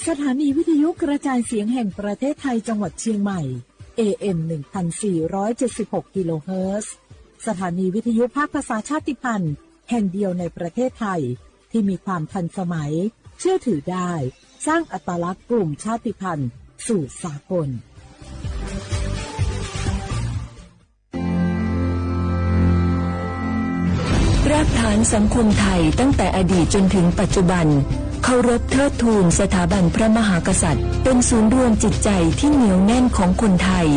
สถานีวิทยุกระจายเสียงแห่งประเทศไทยจังหวัดเชียงใหม่ เอ เอ็ม หนึ่งพันสี่ร้อยเจ็ดสิบหก กิโลเฮิรตซ์ สถานีวิทยุภาคภาษาชาติพันธุ์แห่งเดียวในประเทศไทย ที่มีความทันสมัย เชื่อถือได้ สร้างอัตลักษณ์กลุ่มชาติพันธุ์สู่สากล รากฐานสังคมไทยตั้งแต่อดีตจนถึงปัจจุบัน เคารพเทิดทูนสถาบันพระมหากษัตริย์ เป็นศูนย์รวมจิตใจที่เหนียวแน่นของคนไทย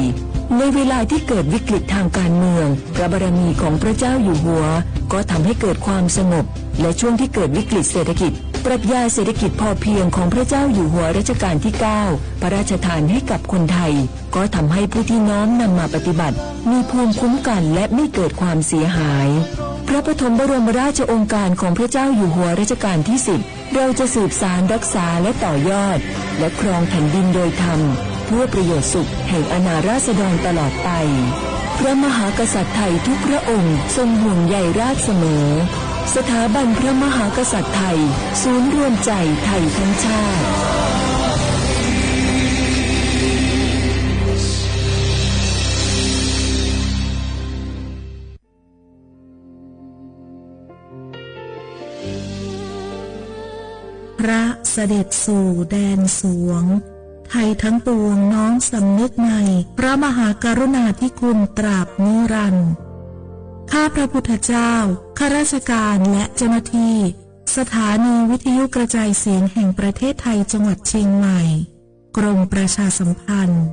ในเวลาที่เกิดวิกฤตทางการเมือง พระบารมีของพระเจ้าอยู่หัว ก็ทำให้เกิดความสงบ และช่วงที่เกิดวิกฤตเศรษฐกิจ ปรัชญาเศรษฐกิจพอเพียงของพระเจ้าอยู่หัวรัชกาลที่เก้า พระราชทานให้กับคนไทย ก็ทำให้ผู้ที่น้อมนำมาปฏิบัติ มีภูมิคุ้มกันและไม่เกิดความเสียหาย พระปฐมบรมราชโองการของพระเจ้าอยู่หัวรัชกาลที่สิบ เราจะสืบสานรักษาและต่อยอด และครองแผ่นดินโดยธรรม เพื่อประโยชน์สุขแห่งอาณาราษฎรตลอดไป พระมหากษัตริย์ไทยทุกพระองค์ทรงห่วงใยราษฎรเสมอ สถาบันพระมหากษัตริย์ไทย ศูนย์รวมใจไทยทั้งชาติ พระเสด็จสู่แดนสวง ไทยทั้งปวงน้อมสำนึกในพระมหากรุณาธิคุณตราบนิรันดร์ ข้าพระพุทธเจ้า ข้าราชการและเจ้าหน้าที่ สถานีวิทยุกระจายเสียงแห่งประเทศไทยจังหวัดเชียงใหม่ กรมประชาสัมพันธ์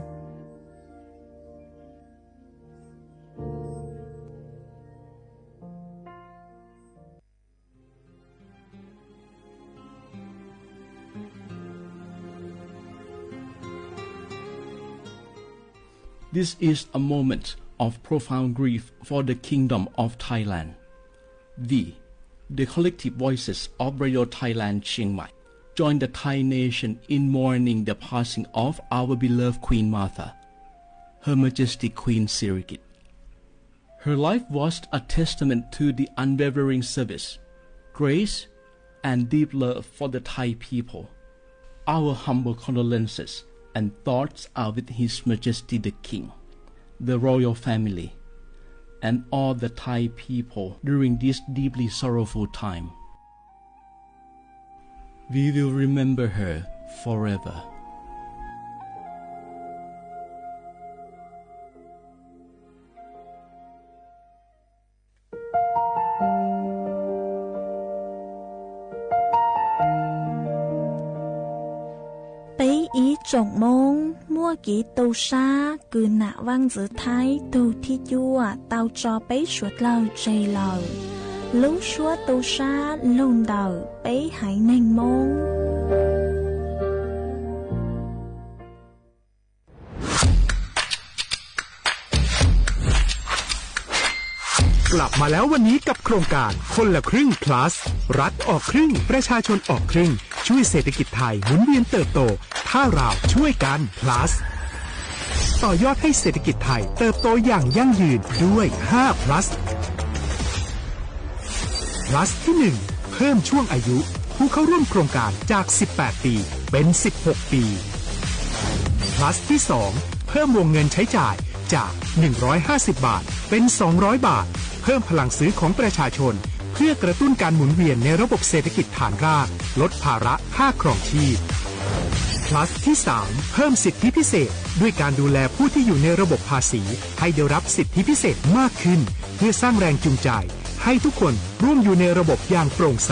This is a moment of profound grief for the Kingdom of Thailand. We, the collective voices of Radio Thailand Chiang Mai, join the Thai nation in mourning the passing of our beloved Queen Mother, Her Majesty Queen Sirikit. Her life was a testament to the unwavering service, grace, and deep love for the Thai people. Our humble condolences and thoughts are with His Majesty the King, the royal family, and all the Thai people during this deeply sorrowful time. We will remember her forever. Peb ib tsoom Hmoob muaj kev tu sab kws nam Vaaj Ntxwv Thaib tug thib cuaj tau tso peb suav dlawg tseg lawm. Lub suab tu sab lug ntawm peb haiv neeg Moob. กลับมาแล้ววันนี้กับโครงการคนละครึ่ง plus รัฐออกครึ่ง ประชาชนออกครึ่ง ช่วยเศรษฐกิจไทยหมุนเวียนเติบโต ถ้าเราช่วยกัน plus ต่อยอดให้เศรษฐกิจไทยเติบโตอย่างยั่งยืนด้วย ห้า plus plus ที่ หนึ่ง เพิ่มช่วงอายุผู้เข้าร่วมโครงการจาก สิบแปด ปี เป็น สิบหก ปี plus ที่ สอง เพิ่มวงเงินใช้จ่ายจาก หนึ่งร้อยห้าสิบ บาท เป็น สองร้อย บาท เพิ่มพลังซื้อของประชาชน เพื่อกระตุ้นการหมุนเวียนในระบบเศรษฐกิจฐานราก ลดภาระค่าครองชีพ plus ที่ สาม เพิ่มสิทธิพิเศษ ด้วยการดูแลผู้ที่อยู่ในระบบภาษี ให้ได้รับสิทธิพิเศษมากขึ้น เพื่อสร้างแรงจูงใจ ให้ทุกคนร่วมอยู่ในระบบอย่างโปร่งใส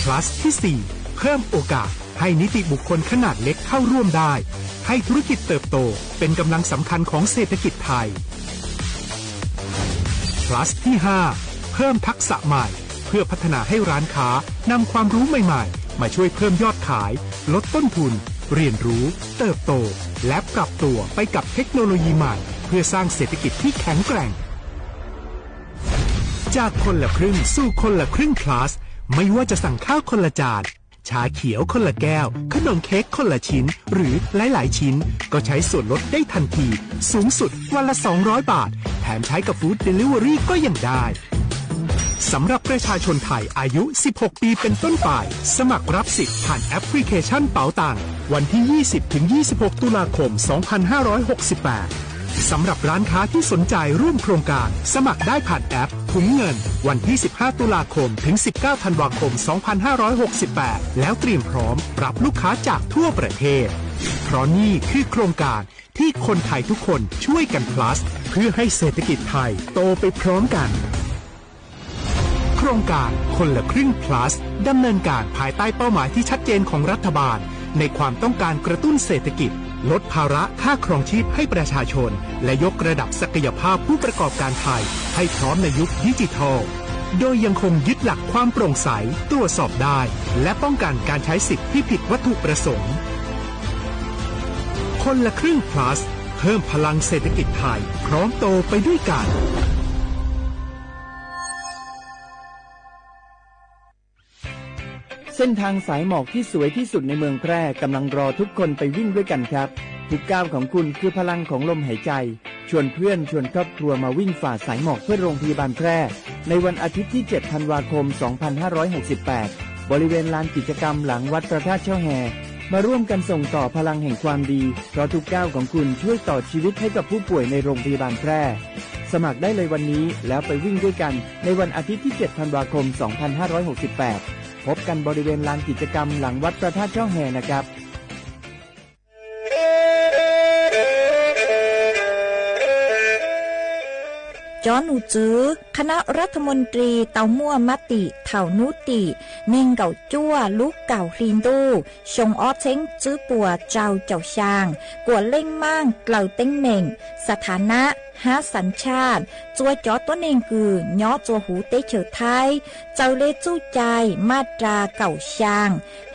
plus ที่ สี่ เพิ่มโอกาสให้นิติบุคคลขนาดเล็กเข้าร่วมได้ ให้ธุรกิจเติบโตเป็นกำลังสำคัญของเศรษฐกิจไทย plus ที่ ห้า เพิ่มทักษะใหม่ เพื่อพัฒนาให้ร้านค้านำความรู้ใหม่ๆ มาช่วยเพิ่มยอดขาย ลดต้นทุน เรียนรู้ เติบโต และปรับตัวไปกับเทคโนโลยีใหม่ เพื่อสร้างเศรษฐกิจที่แข็งแกร่ง จากคนละครึ่งสู่คนละครึ่ง plus ไม่ว่าจะสั่งข้าวคนละจาน ชาเขียวคนละแก้ว ขนมเค้กคนละชิ้น หรือหลายๆ ชิ้น ก็ใช้ส่วนลดได้ทันที สูงสุดวันละ สองร้อย บาท แถมใช้กับ Food Delivery ก็ยังได้ สำหรับประชาชนไทยอายุ สิบหก ปีเป็นต้นไป สมัครรับสิทธิ์ผ่านแอปพลิเคชันเป๋าตัง วันที่ ยี่สิบ ถึง ยี่สิบหก ตุลาคม สองพันห้าร้อยหกสิบแปด สำหรับร้านค้าที่สนใจร่วมโครงการ สมัครได้ผ่านแอปถุงเงิน วันที่ สิบห้า ตุลาคม ถึง สิบเก้า ธันวาคม สองพันห้าร้อยหกสิบแปด แล้วเตรียมพร้อมรับลูกค้าจากทั่วประเทศ เพราะนี่คือโครงการที่คนไทยทุกคนช่วยกัน plus เพื่อให้เศรษฐกิจไทยโตไปพร้อมกัน โครงการคนละครึ่ง plus ดำเนินการภายใต้เป้าหมายที่ชัดเจนของรัฐบาล ในความต้องการกระตุ้นเศรษฐกิจ ลดภาระค่าครองชีพให้ประชาชน และยกระดับศักยภาพผู้ประกอบการไทยให้พร้อมในยุคดิจิทัล โดยยังคงยึดหลักความโปร่งใส ตรวจสอบได้ และป้องกันการใช้สิทธิ์ที่ผิดวัตถุประสงค์ คนละครึ่ง plus เพิ่มพลังเศรษฐกิจไทย พร้อมโตไปด้วยกัน เส้นทางสายหมอกที่สวยที่สุดในเมืองแพร่กำลังรอทุกคนไปวิ่งด้วยกันครับ ทุกก้าวของคุณคือพลังของลมหายใจ ชวนเพื่อนชวนครอบครัวมาวิ่งฝ่าสายหมอกเพื่อโรงพยาบาลแพร่ ในวันอาทิตย์ที่ เจ็ด ธันวาคม สองพันห้าร้อยหกสิบแปด บริเวณลานกิจกรรมหลังวัดพระธาตุช่อแฮ มาร่วมกันส่งต่อพลังแห่งความดี เพราะทุกก้าวของคุณช่วยต่อชีวิตให้กับผู้ป่วยในโรงพยาบาลแพร่ สมัครได้เลยวันนี้แล้วไปวิ่งด้วยกัน ในวันอาทิตย์ที่ เจ็ด ธันวาคม สองพันห้าร้อยหกสิบแปด พบกันบริเวณลานกิจกรรมหลังวัดพระธาตุช่อแฮนะครับ Cov num txwv คณะรัฐมนตรี tau muaj mab tim thaum hnub tim neeg nkaum cuaj lub kaum hli ntuj xyoo ob txheeb tswb puas rau caum xyaa, kuam leej maaj dlaws teeb meem, สถานะ hab สัญชาติ txua cov tuab neeg kws nyob txua huv teb chaws Thaib, txawm le txuj cai maj ras kaum xyaa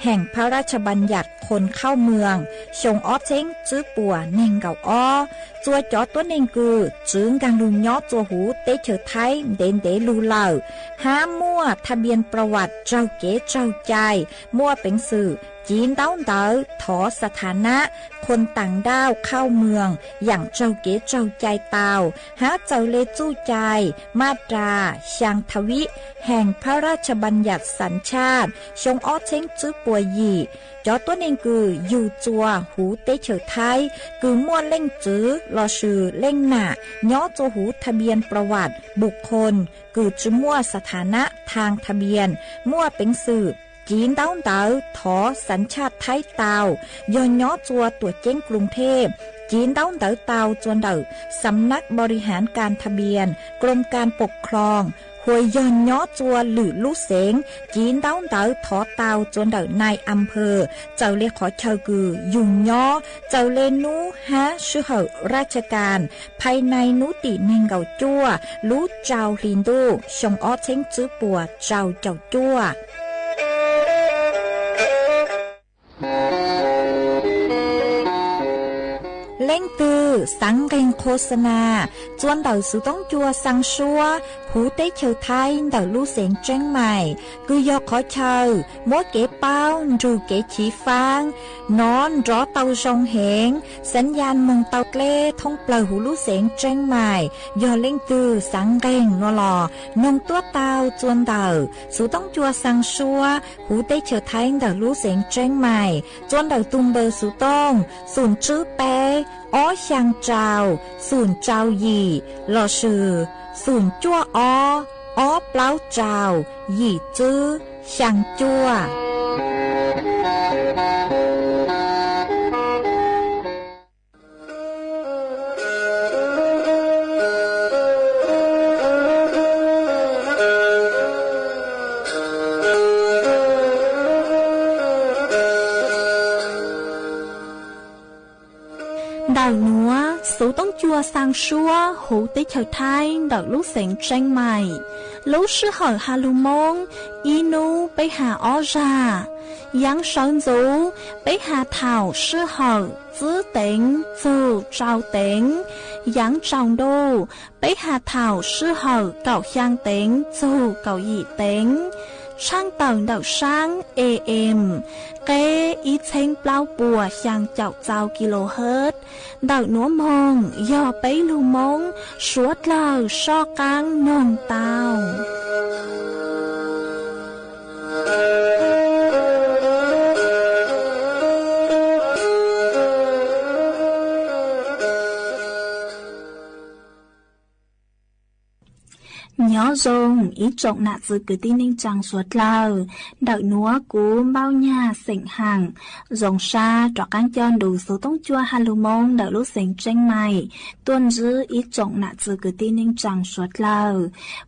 แห่งพระราชบัญญัติคนเข้าเมือง xyoo ob txheeb tswb puas neeg nkaum ob. Txua cov tuab neeg kws txwv nkaag lug nyob txua huv teb chaws Thaib ntev ntev lug lawm, hab muaj ทะเบียน ประวัติ raug kev raug cai, muaj peev xwm civ ntaub ntawv thov สถานะ คนต่างด้าวเข้าเมือง yaam raug kev raug cai tau, hab txawm le txuj cai maj ras xyaa tha vib แห่งพระราชบัญญัติสัญชาติ xyoo ob txheeb tswb puas yim. Cov tuab neeg kws yug txua huv teb chaws Thaib kws muaj leej txwv lossis leej nam nyob txua huv ทะเบียน ประวัติ บุคคล kws tsi muaj สถานะ ทางทะเบียน muaj peev xwm civ ntaub ntawv thov สัญชาติ Thaib tau, yog nyob txua tuam ceeb กรุงเทพ civ ntaub ntawv tau txua ntawm สำนักบริหารการทะเบียน กรมการปกครอง hos yog nyob txua lwm lub xeev civ ntaub ntawv thov tau txua ntawm นายอำเภอ txawm le qhov chaw kws yug nyob, txawm le nub hab sij hawm ราชการ ภายใน hnub tim neeg nkaum cuaj lub rau hli ntuj xyoo ob txheeb tswb puas rau caum cuaj. Leej twg xaav nqeeg โฆษณา txua ntawm xuv toob cua xaa suab huv teb chaws Thaib ntawm lub xeev Tseeb Mais, kws yog qhov chaw muab kev paub nrug kev chiv faab, nov nrov tau zoo heev, สัญญาณ moog tau dleb thoob plawg huv lub xeev Tseeb Mais. Yog leej twg xaav nqeeg no los noog tuaj tau txua ntawm xuv toob cua xaa suab huv teb chaws Thaib ntawm lub xeev Tseeb Mais, txua ntawm tug npawb xuv tooj xoom tswb peb ob xyaa rau xoom rau yim lossis xoom cuaj ob ob plaub rau yim tswb xyaa cuaj. Ntawm nuav xuv toob cua xaa suab huv teb chaws Thaib ntawm lub xeev Tseeb Mais. Lub sij hawm has lug Moob ib nub peb has ob zag. Yaav sawv ntxuv peb has thaum sij hawm tswb teev txug rau teev. Yaav tsaus ntuj peb has thaum sij hawm kaum xyaa teev txug kaum yim teev. Tshaaj tawm ntawm saab A M, qeb ib txheeb plaub puas xyaa caum txaus kilohertz, ntawm nuav moog yog peb lug Moob suav dlawg soj qaab noog tau. Nyob zoo ib tsoom nam txwv kwv tij neej tsaa suav dlawg, ntawm nuav kuv Npauj Nyag xeem Haam zoo sab rov qaab coj nrug xuv toob cua ha lug Moob ntawm lub xeev Tseeb Mais tuaj ntsib ib tsoom nam txwv kwv tij neej tsaa suav dlawg.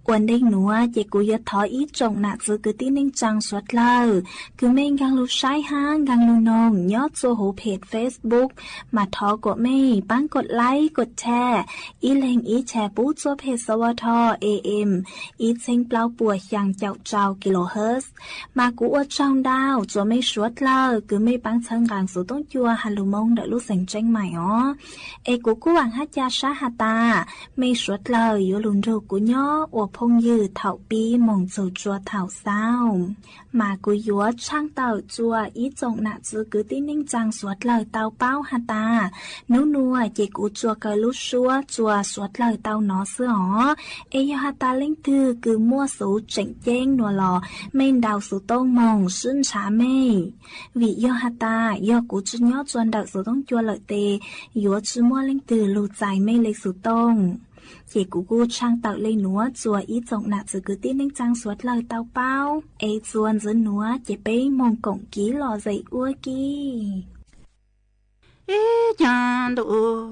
Ua ntej nuav ces kuv yuav thov ib tsoom nam txwv kwv tij neej tsaa suav dlawg kws mej nkaag lug saib hab nkaag lug noog nyob txhua huv phem Facebook mas thov kuas mej paab kov like kov share, ib leeg ib share pub txhua phem xov ua tho A M ib txheeb plaub puas xyaa caum txaus kilohertz. Mas kuv ua tsaug ntau txhua mej suav dlawg kws mej paab txhawb nqaa xuv toob cua ha lug Moob ntawm lub xeev Tseeb Mais os. Es kuv kuj vaam hab ca sab has tas mej suav dlawg yuav lug nrug kuv nyob ua phooj ywg thaum pib moog txug tsua thaum xaus. Mas kuv yuav tshaaj tawm txhua ib tsoom nam txwv kwv tij neej tsaa suav dlawg tau paub has tas nub nuav ces kuv tsuas kaw lub suab txhua suav dlawg tau nov xwb os. Es yog has tas leej twg kws muaj xuv tseem ceeb nuav los mej ntaus xuv tooj moog sib ntshav mej, vim yog has tas yog kuv tsi nyob txhua ntawm xuv toob cua lawm tes yuav tsi muaj leej twg lug txais mej le xuv tooj. Ces kuv kuj tshaaj tawm le nuav txhua ib tsoom nam txwv kwv tij neej tsaa suav dlawg tau paub. Es txhua ntxiv nuav ces peb moog koom kiv lom zem ua ke. Ib caag ntuj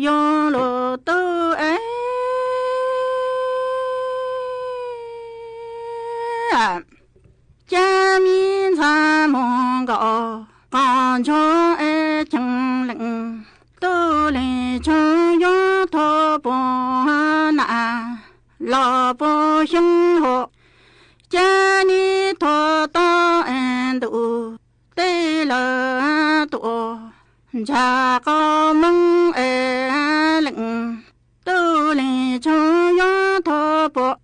yuav lug tub es, ca mi ntxhais muam nkaus, qos ntsuag es cheem leej, tub leej tshooj yuav thuam puas nam los puas xyoo hov, ca nib thuam tau es ntuj tej lawm tuaj ntshav qau Moob es leej, tub leej tshooj yuav thuam puas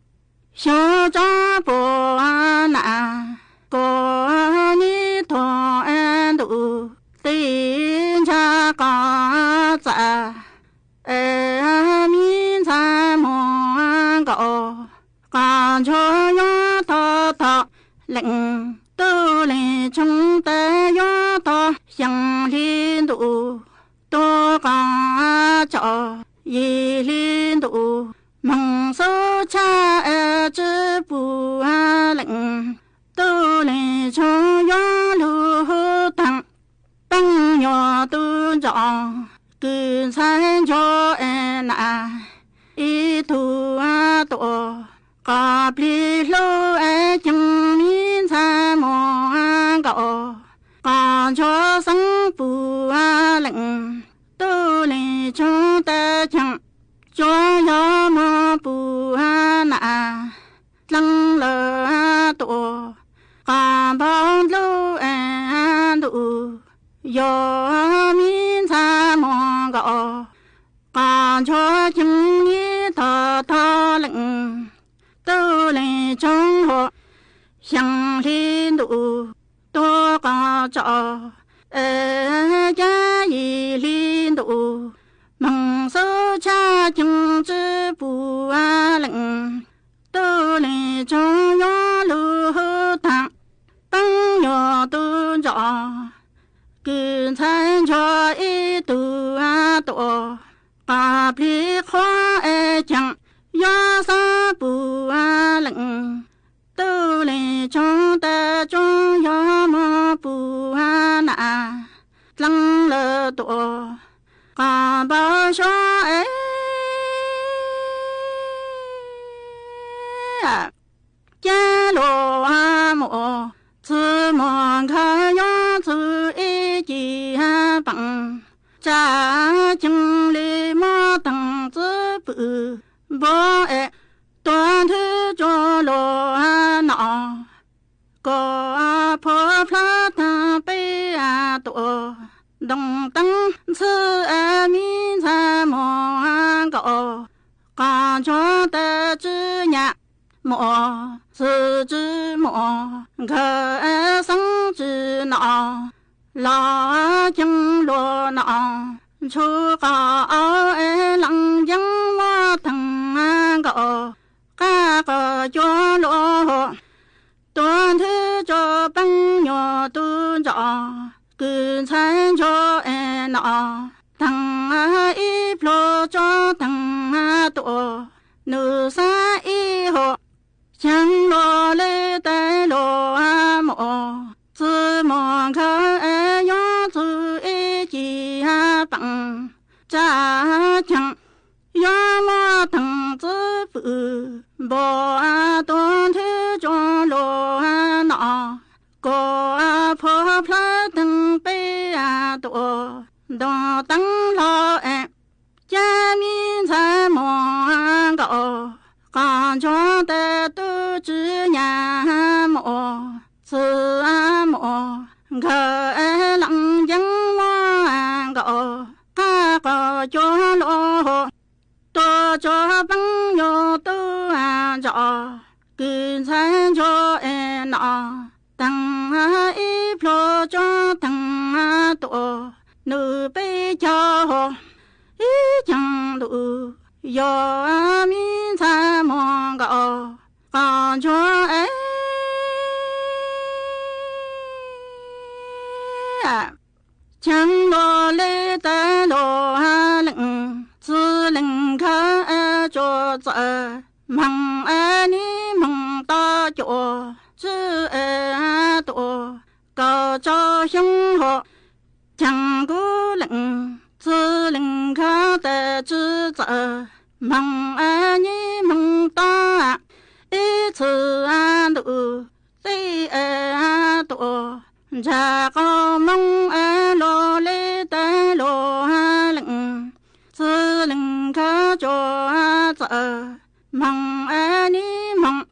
xyoo tso puas nam, kuas nib thuam es ntuj tej ntshav qau txav es mi ntxhais muam nkaus, qos ntsuag yuav thuam tau leej, tub leej tshooj tes yuav thuam xyoo hli ntuj, tuaj qos tso yim hli ntuj, moog xub tshaj es tsi pum leej, tub leej tshooj yuav lug hu thaam, peeb nyuas tub ntsuag, kws ntxhais ntsuag es nam, ib tug tuaj qos plig hlub es cheem mi ntxhais muam nkaus, qos ntsuag xeeb pum leej, tub leej tshooj tes cheem, tsuas yog muaj pum nam, dleeg lawm tuaj qos npau nplug es ntuj, yog mi ntxhais muam nkaus, qos ntsuag cheem nib thuam tau leej, tub leej tshooj huam xyoo hli ntuj, tuaj qos tso es ca yim hli ntuj, moog xub tshaj cheem tsi pum leej, tub leej tshooj yuav lug hu thaam, peeb nyuas tub ntsuag, kws ntxhais ntsuag ib tug tuaj qos plig qhuav es cheem, yuav xeeb pum leej, tub leej tshooj tes tsuas yog muaj pum nam, dleeg lawm tuaj qos npau suav es, ca luag muaj txwv muaj nkawd yuav txwv ib ci peem, tsa cheem li muab teeg txwv pwm npua es, tuaj nthwv tsuas luag no, kuas phua plhab tag peb tuaj ntoo teeb ntxhw es mi ntxhais muam nkaus, qos ntsuag tes tsi nyam, muaj txwv tsis muaj, nkawd xeeb tsis nom, los ceev luag nom, ntshua qos aub es leej yeeb muab theej nkaus, qab qos cuag luag hua, tuag nthwv tso peeb nyuag tub ntsos, kws ntxhais ntsuag es nom, theej ib pluag tso theej tuaj, nws xab ib hua, ceev luag li tais luag muaj, txwv muaj nkawd es yuav txwv ib ci peem, tsa ceev yuav muab theej txwv pwm npua, tuag nthwv tso luag nom, kuv phua plawg theej peb tuaj, ntuag teeb hlo es, cab mi ntxhais muag nkaus, qos ntsuag tes tub tsis nyam muaj, txwv muaj nkawd es leej yeeb muab nkaus, qab qos cuag luag hua, tuag tso peeb nyuag tub ntsos, kws ntxhais ntsuag es nom, theej ib pluag tso theej tuaj, nws peb caug hua, ib ceev ntuj, yog mi ntxhais muag nkaus, qos ntsuag es ceev luag li tais luag leej, txwv leej nkawd tsuas txawm, moog es nim moog tau cuaj, tswv es tuaj kaum rau xyoo hua, ceev kuv leej, txwv leej nkawd tes tswv txawm, moog es nim moog tau ib txwv ntuj, tij es tuaj ntsag qau moog es luag li tais luag leej, txwv leej nkawd tsuas txawm, moog es nim moog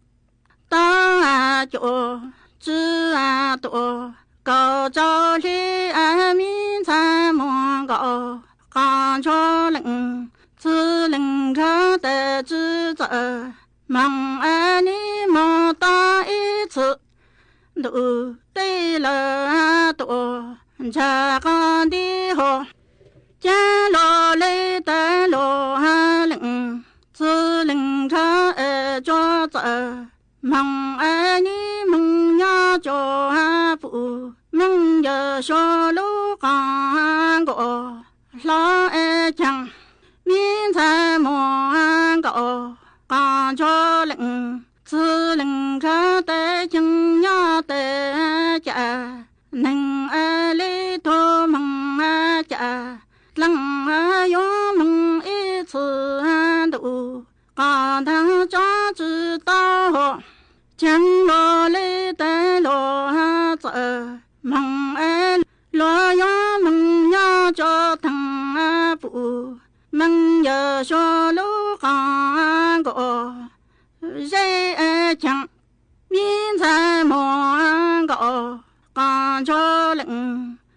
tau cuaj, tswv tuaj kaum rau hli, es mi ntxhais muag nkaus, qos ntsuag leej, txwv leej nkawd tes tswv txawm, moog es nim moog tau ib txwv ntuj, tij lawm tuaj ntsag qau nti hua, ceev luag li tais luag leej, txwv leej nkawd es tsuas txawm, moog es nim moog nyob tsuas pum, moog yawg suav lub qab nkaus, hlob es ceev, mi ntxhais muag nkaus, qos ntsuag leej, txwv leej nkawd tes ceev nyob tes cas, neeg es li tuag moog cas, dleej yuav moog ib txwv ntuj, qos ntaag tso tswv tau hua, ceev luag li tais luag txawm, moog es luag yuav moog nyob tso theej pum, moog yawg suav lub qab nkaus, zeb es ceev, mi ntxhais muag nkaus, qos ntsuag leej,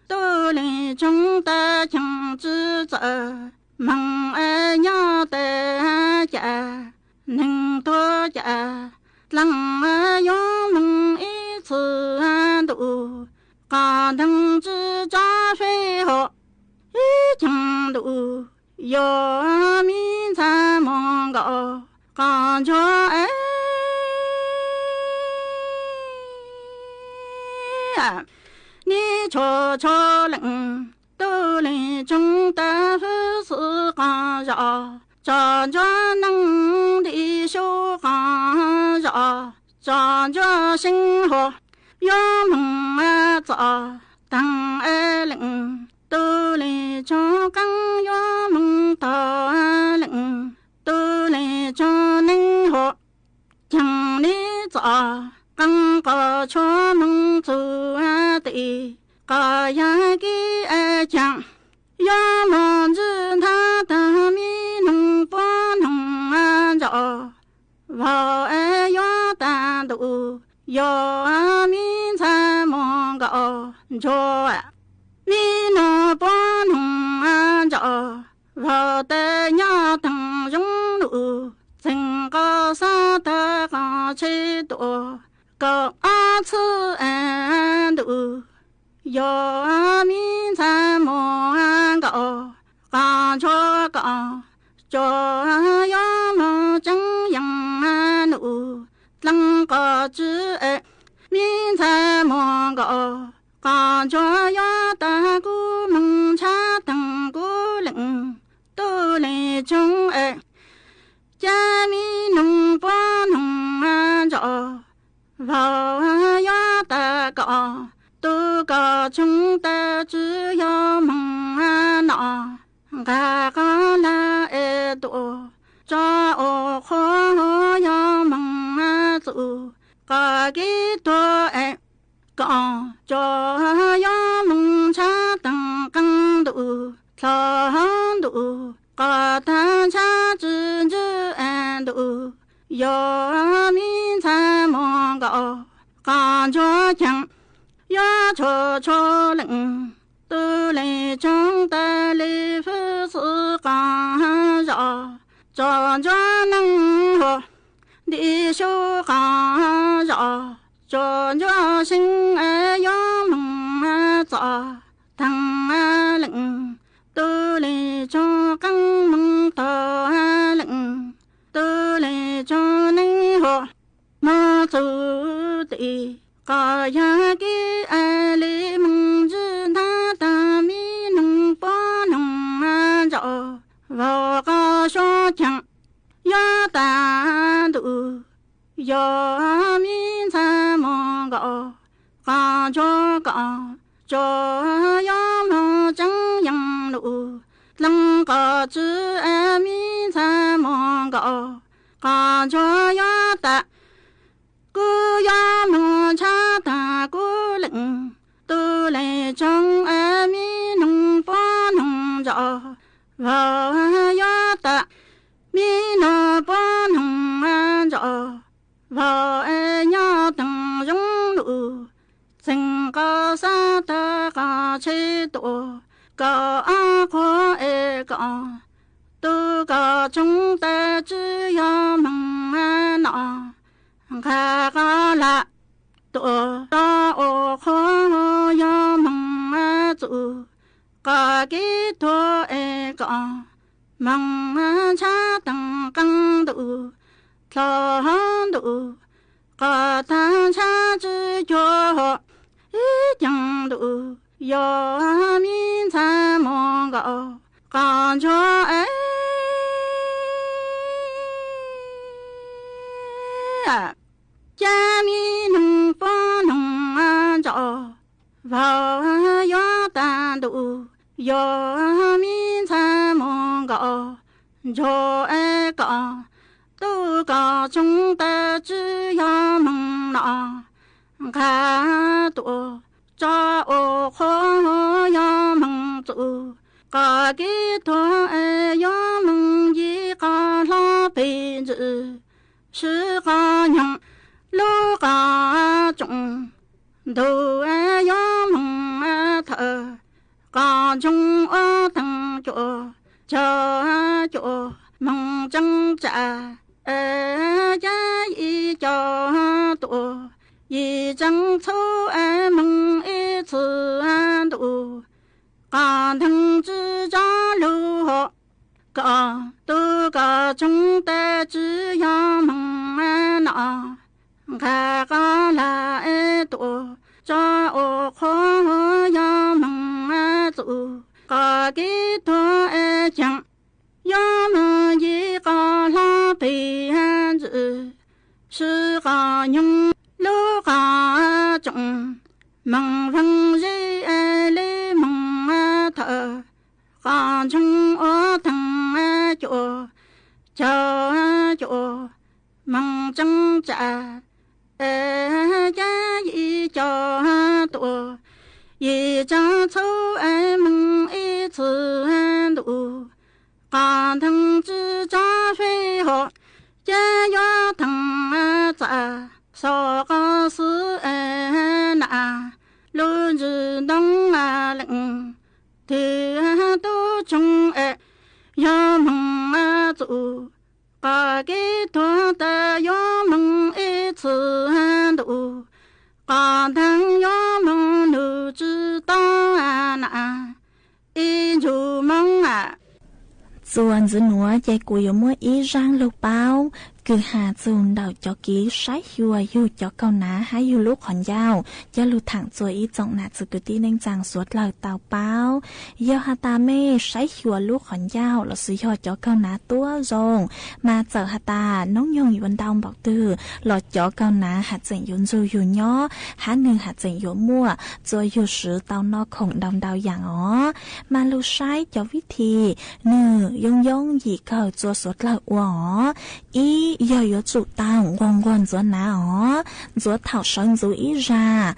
tub leej tsoog tes ceev tswv txawm, moog es nyob tes cas, neeg tuag cas, dleej yuav moog ib txwv ntuj, qos ntaag tswv tso feb hua, ib ceev ntuj, yog mi ntxhais muag nkaus, qos ntsuag es nib tshua tshua leej, tub leej tsoog tes hwj xwb qos zos, tso ntsuag neeg nti sub qos zos, tso ntsuag seeb hua, yuav moog txom teeg es leej, tub leej tsoog qeeb yuav moog taug leej, tub leej tsoog neeg hua, ceev nib txom qeeb qos tshuav moog txug tim, qos yag kib es ceev, yuav moog ntswj nthab taag mi noog puab noog ntsaum, vaus es yuav tag ntuj, yog mi ntxhais muag nkaus ntsuag, mi noog puab noog ntsaum, vaus tes nyob teeg zoo nuj, txeeg qos xab tawg qos tsheb tuaj, kaum ob txhiab ntuj, yog me ntxhais muaj nkaus, qhov ntsuag kom tsuas yog muaj tseeb yeej nus, dleej qhov tswv es me ntxhais muaj nkaus, qhov ntsuag yog tas kuv moog tshaj teeg kuv leej tub leej tshoob es, ca me noog puab noog ntso, vauv yog tas kom tub kom tshoob tas tswv yog moog no, nqag qhov lag es tuaj tso ua qhua, yog moog txuj qhov kev tuag es kom tsuas yog moog tshaj teeg qee ntuj, dlhau ntuj, qhov tag ntshav tsw ntswg ntuj, yog me ntxhais muaj nkaus, qhov ntsuag ceem yog tshua tshua leej tub leej tshoob tas li fwb xwb qhov zos, tsuas ntsuag neeg huam nti sub qhov zos, tsuas ntsuag seeb yog moog txom teeg leej tub leej tshoob, qee moog tau leej tub leej tshoob neeg huam moog txug tim qhov yog kev li moog ntswg ntag tas me noog puab noog ntso, vauv qhov suab ceem yog tas ntuj, yog me ntxhais muaj nkaus, qhov ntsuag kom tsuas yog muaj tseeb yeej nus, dleej qhov tswv me ntxhais muaj nkaus, qhov ntsuag yog tas kuv yog moog tshaj tag kuv leej tub leej tshoob, me noog puab noog ntso, vauv yog tas me noog puab noog ntso, vauv nyob teeg zoo nus, txheej qhov xav tag qhov tsheb tuaj, kaum ob qhua es kom tub kom tshoob tas tswv yog moog no, nqag qhov lag tuaj tso ua qhua, yog moog txuj qhov kev tuag es kom moog tshaj teeg qee ntuj, dlhau ntuj, qhov tag ntshav tsw cuag ib ceeg ntuj, yog me ntxhais muaj nkaus, qhov ntsuag es ca me noog puab noog ntso, vauv yog tas ntuj, yog me ntxhais muaj nkaus, ntsuag es kom tub kom tshoob tas tswv yog moog no, nqag tuaj tso ua qhua, yog moog txuj qhov kev tuag es yog moog yim qhov hlob peg ntsis, swb qhov nyoog lub qhov tsoom ntug, yog moog thawm qhov ntsoog ua teeg cuaj caug cuaj, moog tseeb tsam es ca yim caug tuaj, yim tseeb txhub es moog ib txhis ntuj, qhov nteeg tsw tso lug huv, kom tub kom tshoob tas tswv yog moog no, nqag qhov lag es tuaj tso ua qhua, yog moog txuj qhov kev tuag es ceem, yog moog yim qhov hlob peg ntsis, swb qhov nyoog lub qhov tsoom, moog veeg zeb es li moog thawm qhov ntsoog ua teeg cuaj caug cuaj, moog tseeb tsam es ca yim caug tuaj, yim tseeb txhub es moog ib txhis ntuj, qhov nteeg tsw tso fej huv, ca yuav teeg txam xaus qhov xwb es nam lub ntsis ntoo leej twg tub tshoob es yog moog txuj qhov kev tuag tas yuav moog ib Txuas ntxiv nuav ces kuv yuav muab ib zaaj lug paub kws has txug ntawm cov kev saib xyuas yug cov kaug nav hab yug lub qhov ncauj coj lug thaam txug ib tsoom nam txiv kwv tij neej tsaa suav dlawg tau paub. Yog has tas mej saib xyuas lub qhov ncauj lossis yog cov kaug nav tuab zoo, mas txawm has tas noob nyoog yuav ntau npaum twg los cov kaug nav has tseem yuav nrug yug nyob hab nwg has tseem yuav muaj txuas yug swv tau noj khoom ntau ntau yaam os. Mas lug saib cov vib thim nwg yoo yoo yim kawg txuas suav dlawg ua os. Ib, yog yuav tsum tau nquag nquag ntxuav nav os, ntxuav thaum sawv ntxuv ib zag,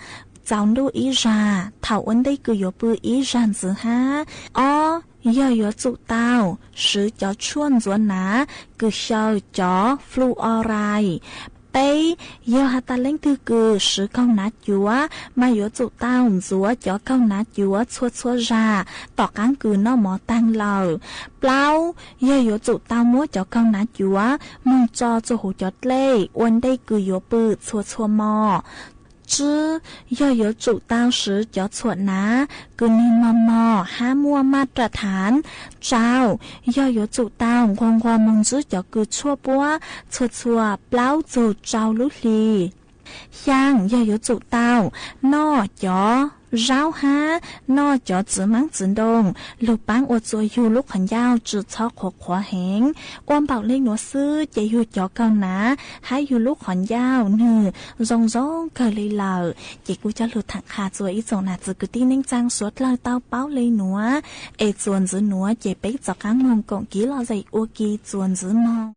tsaus ntuj ib zag, thaum ua ntej kws yuav pw ib zag ntxiv hab. Ob, yog yuav tsum tau swv cov tshuaj ntxuav nav kws xyaw cov fluoride. Peb, yog has tas leej twg kws swv kaug nav cuav mas yuav tsum tau ntxuav cov kaug nav cuav txhua txhua zag tom qaab kws noj mov taag lawm. Plaub, yog yuav tsum tau muab cov kaug nav cuav moog tso txug huv cov dlej ua ntej kws yuav pw txhua txhua mo. Tsib, yog yuav tsum tau swv cov txhuam nav kws nwg mog mog hab muaj maj ras thaav. Rau, yog yuav tsum tau nquag nquag moog ntsib cov kws tshuaj puab txhua txhua plaub txug rau lub hli. Xyaa, yog yuav tsum tau noj cov zaub hab noj cov txiv maab txiv nroog lug paab ua txuas yug lub qhov ncauj tsi txhob qhuav qhuav heev. Ua npaum le nuav xwb ces yug cov kaug nav hab yug lub qhov ncauj nwg zoo zoo kawg le lawm. Ces kuv coj lug thaam qha txug ib tsoom nam txiv kwv tij neej tsaa suav dlawg tau paub le nuav, es txuas ntxiv nuav ces peb rov qaab moog koom kev lom zem ua ke txuas ntxiv moog.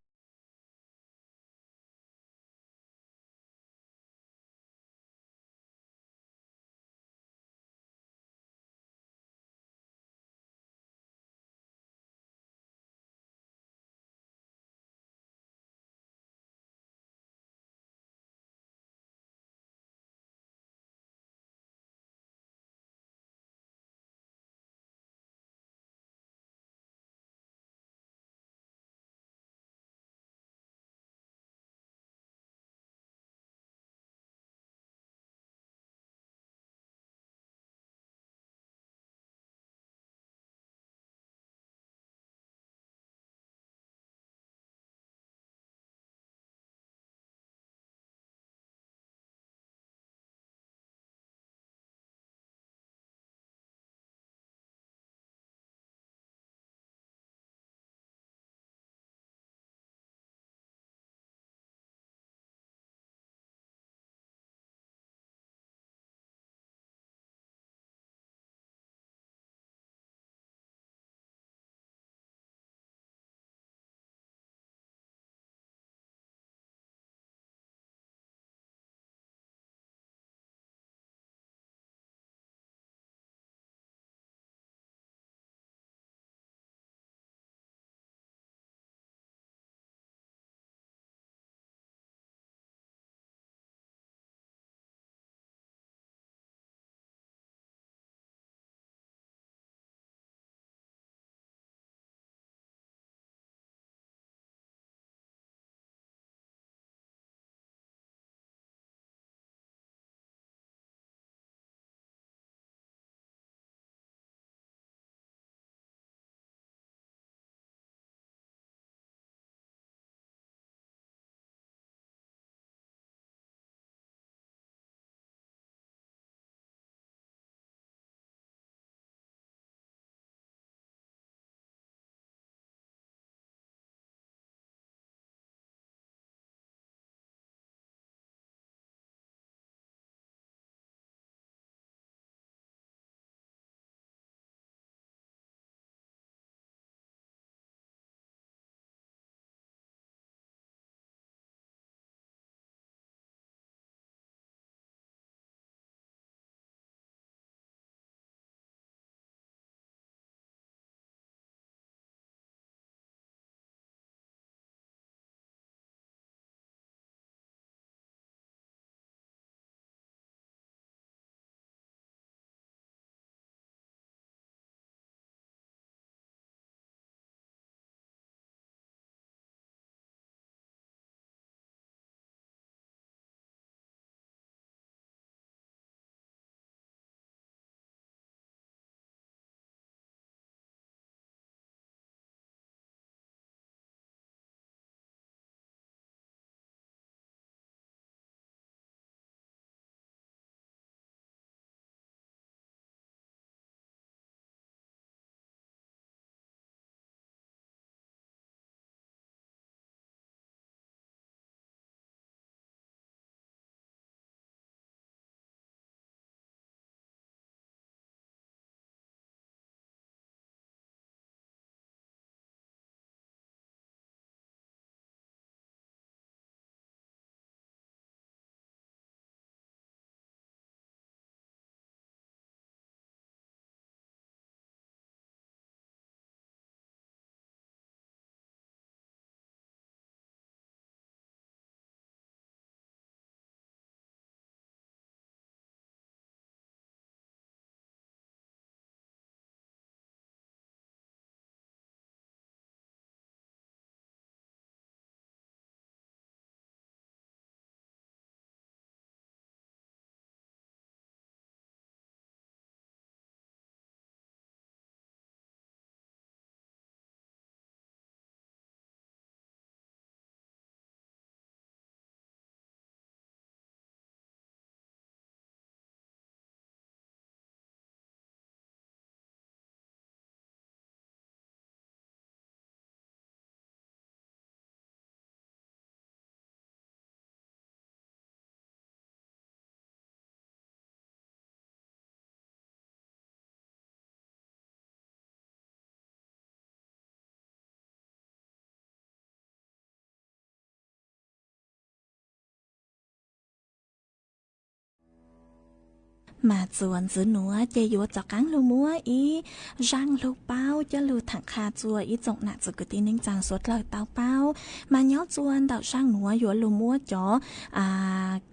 Mas txuas ntxiv nuav ces yuav rov qaab lug muab ib zaaj lug paub coj lug thaam qha rua ib tsoom nam txiv kwv tij neej tsaa suav dlawg tau paub. Mas nyob rua ntawm zaaj nuav yuav lug muab cov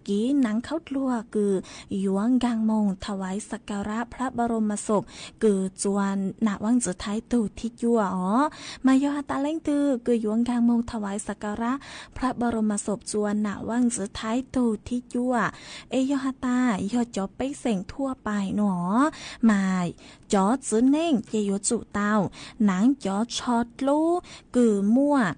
kev naav khaub dluag kws yuav nkaag moog thawaiv sakarab phrab ba ro ma sop kws rua nam vaaj ntxwv Thaib tug thib cuaj os. Mas yog has tas leej twg kws yuav nkaag moog thawaiv sakarab phrab ba ro ma sop rua nam vaaj ntxwv Thaib tug thib cuaj, es yog has tas yog cov pej xeem thuaj pais nuav, mas cov txiv neej ces yuav tsum tau naav cov tsho dlub kws muaj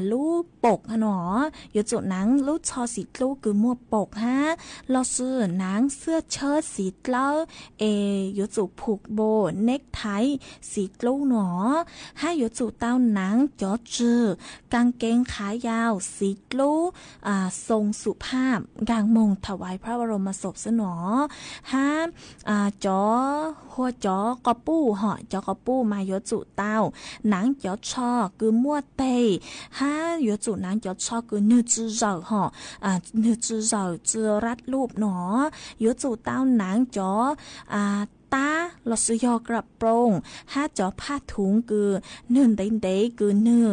lub poom nuav, yuav tsum naav lub tsho xiv dlub kws muaj poom hab, lossis naav xwb tshawb xiv dlawb es yuav tsum phum npo neeb thaiv xiv dlub nuav, hab yuav tsum tau naav cov tswg kaas kees qhav yau xiv dlub, xoo xum phaj nkaag moog thawaiv phrab ba ro ma sop xwb nuav, hab cov, hua cov quas puj hom, cov quas puj mas yuav tsum tau naav cov tsho kws muaj teg, hab yuav tsum naav cov tsho kws nwg tsi zawm hom, nwg tsi zawm tsi rab lub nuav, yuav tsum tau naav cov tab lossis yog kra ploos hab cov phaj thuv kws nwg ntev ntev kws nwg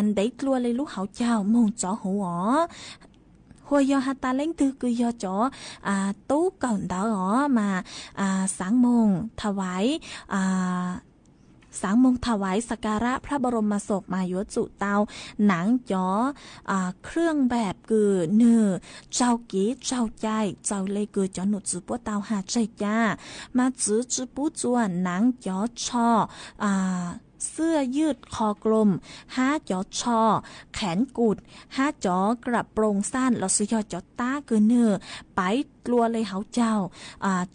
ntev dlua le lub hauv caug moog tsov huv os. Hua yog has tas leej twg kws yog cov tub kawm ntawv os mas xaav moog thawaiv, xaav moog thawaiv sakarab phrab ba ro ma sop mas yuav tsum tau naav cov khwj npaam kws nwg tsaug kev tsaug cai txawv le kws cov num txwv puab tau has tseg ca, mas txwv tsi pub rua naav cov tsho xwb ywj qho kloom, hab cov tsho qheev kum, hab cov kra ploos xaj lossis yog cov tab kws nwg paiv dlua le hauv caug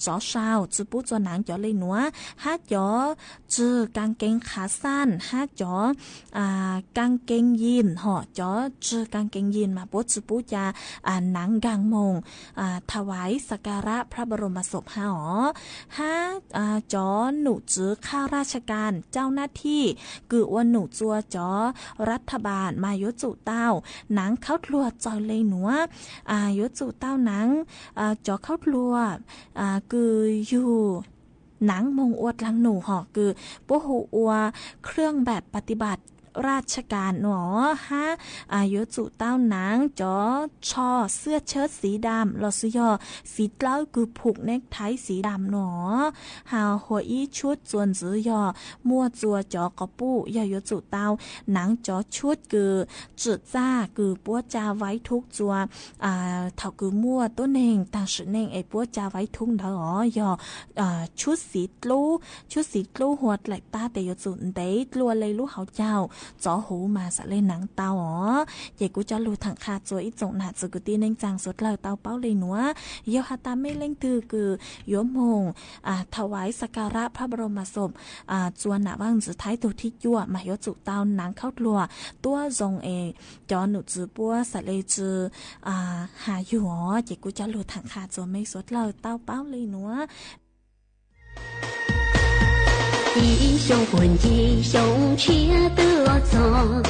tsov sau, tsi pub rua naav cov le nuav, hab cov tswg kaas kees qhav xaj, hab cov kaas kees yim hom, cov tswg kaas kees yim mas puab tsi pub ca naav nkaag moog thawaiv sakarab phrab ba ro ma sop hab os. Hab cov num txwv qhaj raj tsha kaas cauj nab thij kws ua num rua cov rab tha npaam mas yuav tsum tau naav khaub dluag txawv le nuav, yuav tsum tau naav cov khaub dluag kws yug naav moog ua dlaag num hom kws puab hu ua khwj npaam pa ti npaam raj tsha kaas nuav hab yuav tsum tau naav cov tsho xwb tshawb xiv daam lossis yog xiv dlawb kws phum neeb thaiv xiv daam nuav. Hab hua ib tshuab txuas ntxiv yog muaj rua cov quas puj yog yuav tsum tau naav cov tshuab kws tsim txaj kws puab ca vaiv thub rua thaum kws muaj tuab neeg taag sim neej es puab ca vaiv thub ntawd os yog tshuab xiv dlub, tshuab xiv dlub hua dlaim tab tes yuav tsum ntev dlua le lub hauv caug tsov huv mas xaav le naav tau os. Ces kuv coj lug thaam qha rua ib tsoom nam txiv kwv tij neej tsaa suav dlawg tau paub le nuav. Yog has tas mej leej twg kws yuav moog thawaiv sakarab phrab ba ro ma sop rua nam vaaj ntxwv Thaib tug thib cuaj mas yuav tsum tau naav khaub dluag tuab zoo es cov num txwv puab xaav le tsi has yug os. Ces kuv coj lug thaam qha rua mej suav dlawg tau paub le nuav. Ib xyoo puag ncig xyoo tshiab twb los txog,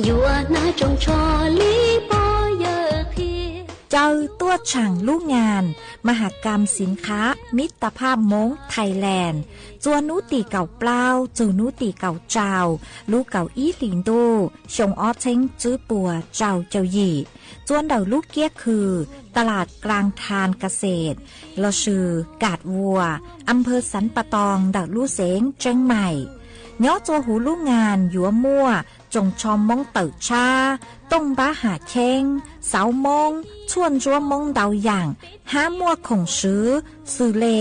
yuav hnav tsoos tsho li pog yawg qhia. Caw tuaj tshaam lub ngas Mahakam Sinkha Mittaphaab Hmoob Thailand, txua nub tim kaum plaub txug nub tim kaum rau lub kaum ib hlis ntuj xyoo ob txheeb tswb puas rau caug yim, txua ntawm lub kiab khw Talas Klas Thas Kas Xes lossis Kas Vuas, Amphaw Xav Pas Toos ntawm lub xeev Tseeb Maim. Nyob txua huv lub ngas yuav muaj tsoos tsho Moob tawm tshab, tooj npab ham cheeb, xauv Moob, tshuaj ntsuab Moob ntau yaam, hab muaj khoom swv xws le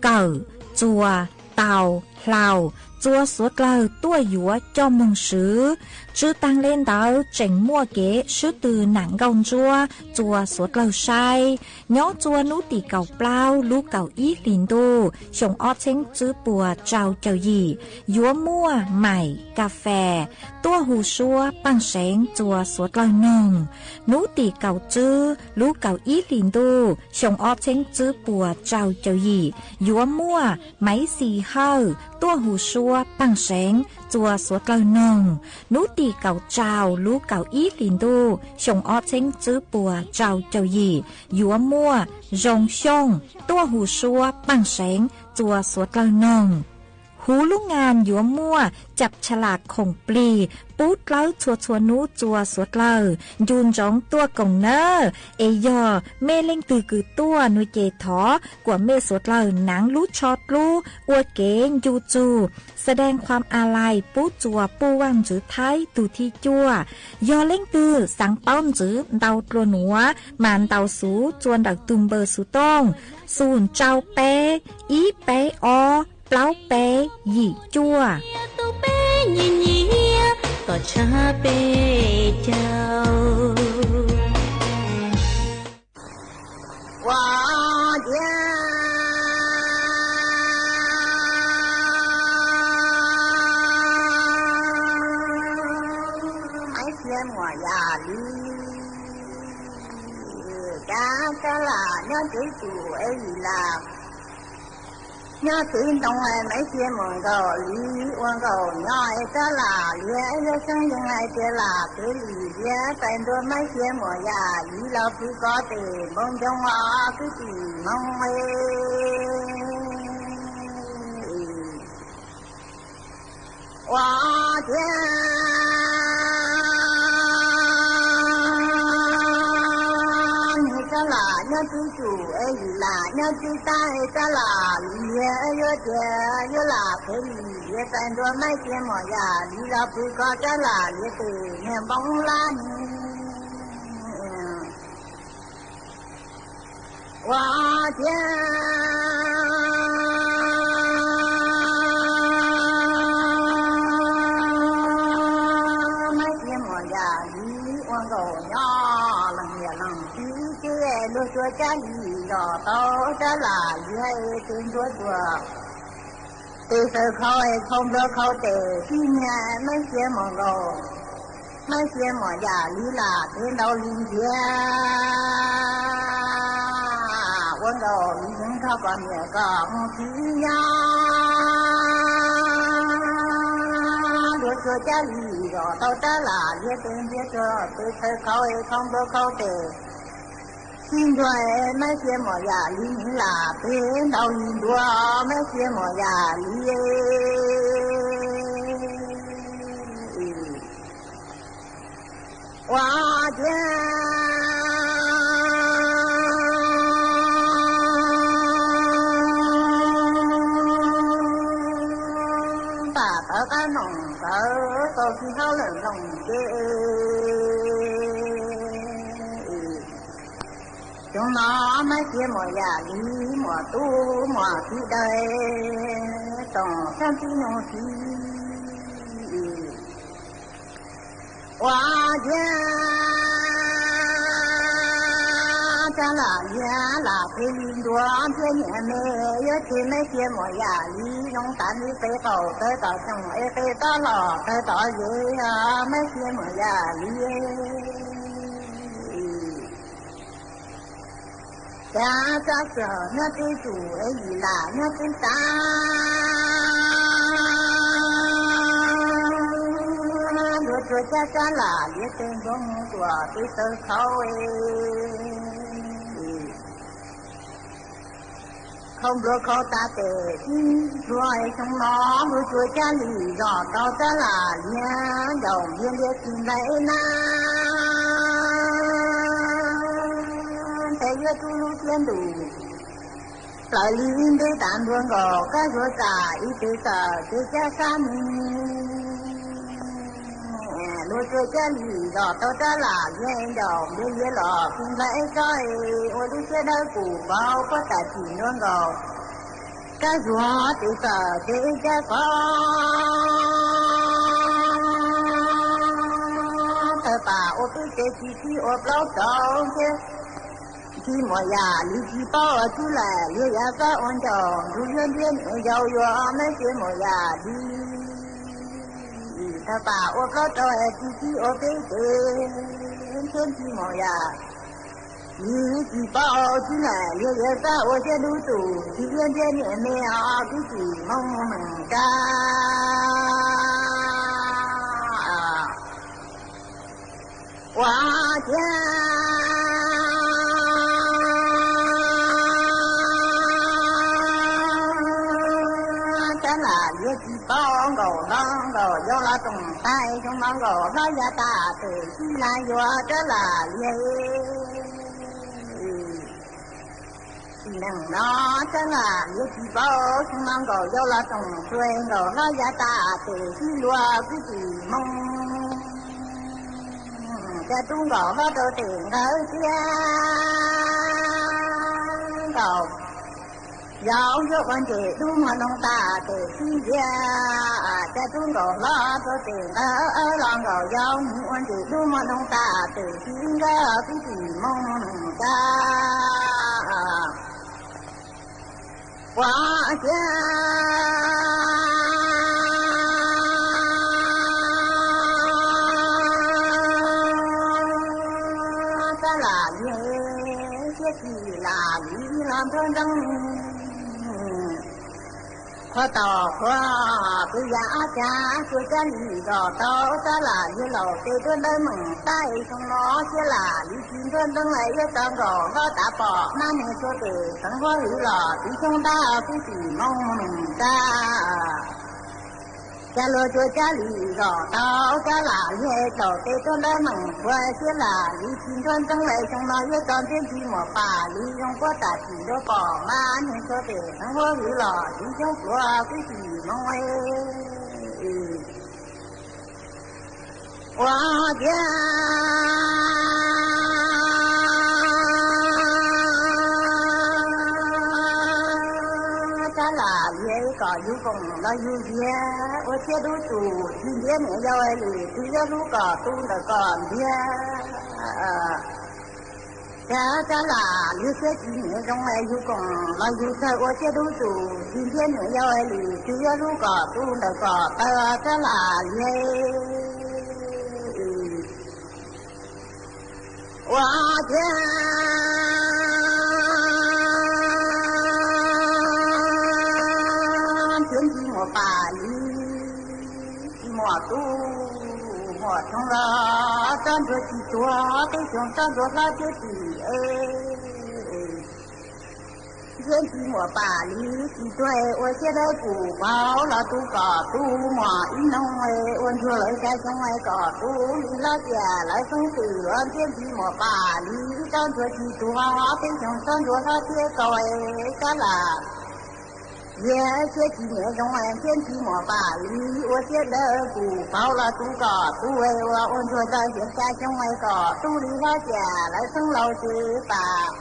kawm, txuas, taus, hlau, txua suav dlawg tuaj yuav coj moog swv. Tsw taag le ntawd tseem muaj kev swb tw nam nkauj ntsuab txua suav dlawg saib. Nyob txua nub tim kaum plaub lub kaum ib hlis ntuj xyoo ob txheeb tswb puas rau caug yim yuav muaj maim kas fes tuaj hu suab paaj seev txua suav dlawg noog. Nub tim kaum tswb lub kaum ib hlis ntuj xyoo ob txheeb tswb puas rau caug yim yuav muaj maiv xis hawj tuaj hu suab paaj seev txua suav dlawg noog. Hnub tim kaum rau lub kaum ib hlis ntuj xyoo ob txheeb tswb puas rau caum yim yuav muaj Zoo Xyooj tuaj hu suab paaj seev txua suav dlawg noog. Huv lub ngas yuav muaj cab tsha las khoom plig pub dlawb txhua txhua hnub txua suav dlawg ncu ntsoov tuaj koom nawb. Es yog mej leej twg kws tuaj nuav ces thov kuas mej suav dlawg naav lub tsho dlub ua kev ncu txug แสดงความอาลัย pub txua puj vaaj ntxwv Thaib tug thib cuaj. Yog leej twg xaav paub ntxiv ntau dlua nuav mas ntaus xuv txua ntawm tug npawb xuv tooj xoom rau peb ib peb ob plaub peb yim cuaj. Ua ciav Maiv Xia Muam Yam Li, cab sab lam nyob twv tus es yim lam nyob twv ntoo. Maiv Xia Muam Nkaum Li ua nkaus nyob es sab lam liav yuav xeeb yees hais tias lam kev lim liav pais ntua Maiv Xia Muam Yam Li los pw kov tes npoo ncoo os kwv tij Hmoob. Ua ciav sab lam nyob twv tus es yim lam nyob twv tag es sab lam liav yuav tias yuav lam kev lim liav pais ntua Maiv Xia Muam Yam Li los pw kov sab lam liav tes niag npoo lab ni. Ua ciav Maiv Xia Muam Yam Li ua nkaus nyob leej niam leej txiv ces luag tsuas cab li zos tau sab lam liav tes ntua tuaj tes xaws khau es khau nplua khau tes tib niag Maiv Xia Muam Nkaum, Maiv Xia Muam Yam Li lam kev ntaus li ntiav ua nkaus li yeev rho kom niam kom mus txiv nyob. Luag tsuas cab li zos tau sab lam liav tes ntiav tuaj tes xaws khau es khau nplua khau tes tib ntua Maiv Xia Muam Yam Li lam kev ntaus li ntua Maiv Xia Muam Yam Li. Ua ciav pam tawv qab noom tawv tau tsis hauj lwm nplooj ces xyoo no Maiv Xia Muam Yam Li muam tub muam txiv dawb toom sab tib nyuag txiv. Ua ciav sab lam liav lam kev li ntua ntiav niam me yuav tseg Maiv Xia Muam Yam Li zoo tas li qe qaum tawv tom xyoo es qe tob los tawv tom zes Maiv Xia Muam Yam Li. Cab sab xwm nyob twj tus es yim lam nyob twj tav. Luag tsuas cab sab lam liav tes npoo tuaj tes xaws khau es khau nplua khau tas tes tib nplua es xyoo no luag tsuas cab li zos tau sab lam liav ncaus ntiav ntiav tsis nplaim na. Tes yuav tub lub thiab ntus plaws li ib ntu tas ntua nkaus kab zuav tas ib tug tawm kev cab sab mi. Luag tsuas cab li zos tau sab lam liav ncaus ntiav ntiav los tsis nplaim tsob es ua lub siab dawb pus vau puab tam sim ntua nkaus kab zuag tes tawm kev cab qov. Tawg pam ua peb tsev tsis txib ua plaub rau thiab. Tsis Muam Yam Li tsis paub ua tub lam liav yav xab ua ncaus ntug yuav ntiab niam yau yuav Maiv Xia Muam Yam Li. Tawg pam ua plaub rau es tsis txib ua peb tsev thiab Tsis Muam Yam Li tsis paub ua tub lam liav yav xab ua thiab lub tus tsis yuav ntiab niam me os kwv tij Hmoob Mees Kas. Ua ciav rab lam liag tsis paub nkaus hlob nkaus yau los toom tais xyoo no nkaus hlob ya tas tes sib na yuav rab lam liag. Sim neej no rab lam liag tsis paub xyoo no nkaus yau los toom tsuas nkaus hlob ya tas tes sib luag kwv tsis moog. Cas tub nkaus hlob rau tes nkawd tiag nkaus yau yuav ua ntses dub muag noog tas tes sib ntiag. Cas tub nkaus hlob rau tes nkawd los nkaus yau mus ua ntses dub muag noog tas tes sib ntiag kwv tsis moog tas. Ua ciav rab lam liag siab tsis lam li los ntuag nteeg. Qhua tau qhua kwv yam ab cas tsuas cab li zos tau rab lam liag laus tes tuaj ntawd meem tais xyoo no siab lam li tsis ntuag nteeg yuav tau nkaus hlob tav pom mab neeg txhua tes xeev huab hwv los txiv xyoob ntab kwv tsis moog tas. Cas luag tsuas cab li zos tau rab lam liag laus tes tuaj ntawd meem qhua siab lam li tsis ntuag nteeg xyoo no yuav tau ntiab ntsis muas pam li zoo puab tas tsis ntuag pom mab neeg txhua tes xeev huab hwv los txiv xyoob pluav kwv tsis moog. Ua ciav rab lam liag kom yug koom los yug viag ua siab dub tsum tsis ntiab niam yau lwm twg yuav hlub kom tu ntawm kom ntiag. Cas rab lam liag siab tsis niam zoo yug koom los yug txawg ua siab dub tsum tsis ntiab niam yau lwm twg yuav hlub kom tu ntawm kom taw rab lam liag. Ua ciav ntiab ntsis muas pam li tsis muaj tub muaj tshoob los tsob ntsuag tsis tuag peb xyoo tsob ntsuag hlob thiab tsis e. Ntiab ntsis muas pam li tsis tuag ua siab dawb pum vauv los tu kom tu muaj ib noog ua ntsuag lawv xya xyoo kom tu li hlob tias lawv xeeb twm ntiab ntsis muas pam li tsob ntsuag tsis tuag peb xyoo tsob ntsuag hlob thiab kau rab lam liag siab tsis niam zoo ntiab ntsis muas pam li ua siab dawb pum vauv los tu kom tu ua ua ntsuag lawv xya xyoo kom tu li hlob tias lawv xeeb laus ces pam.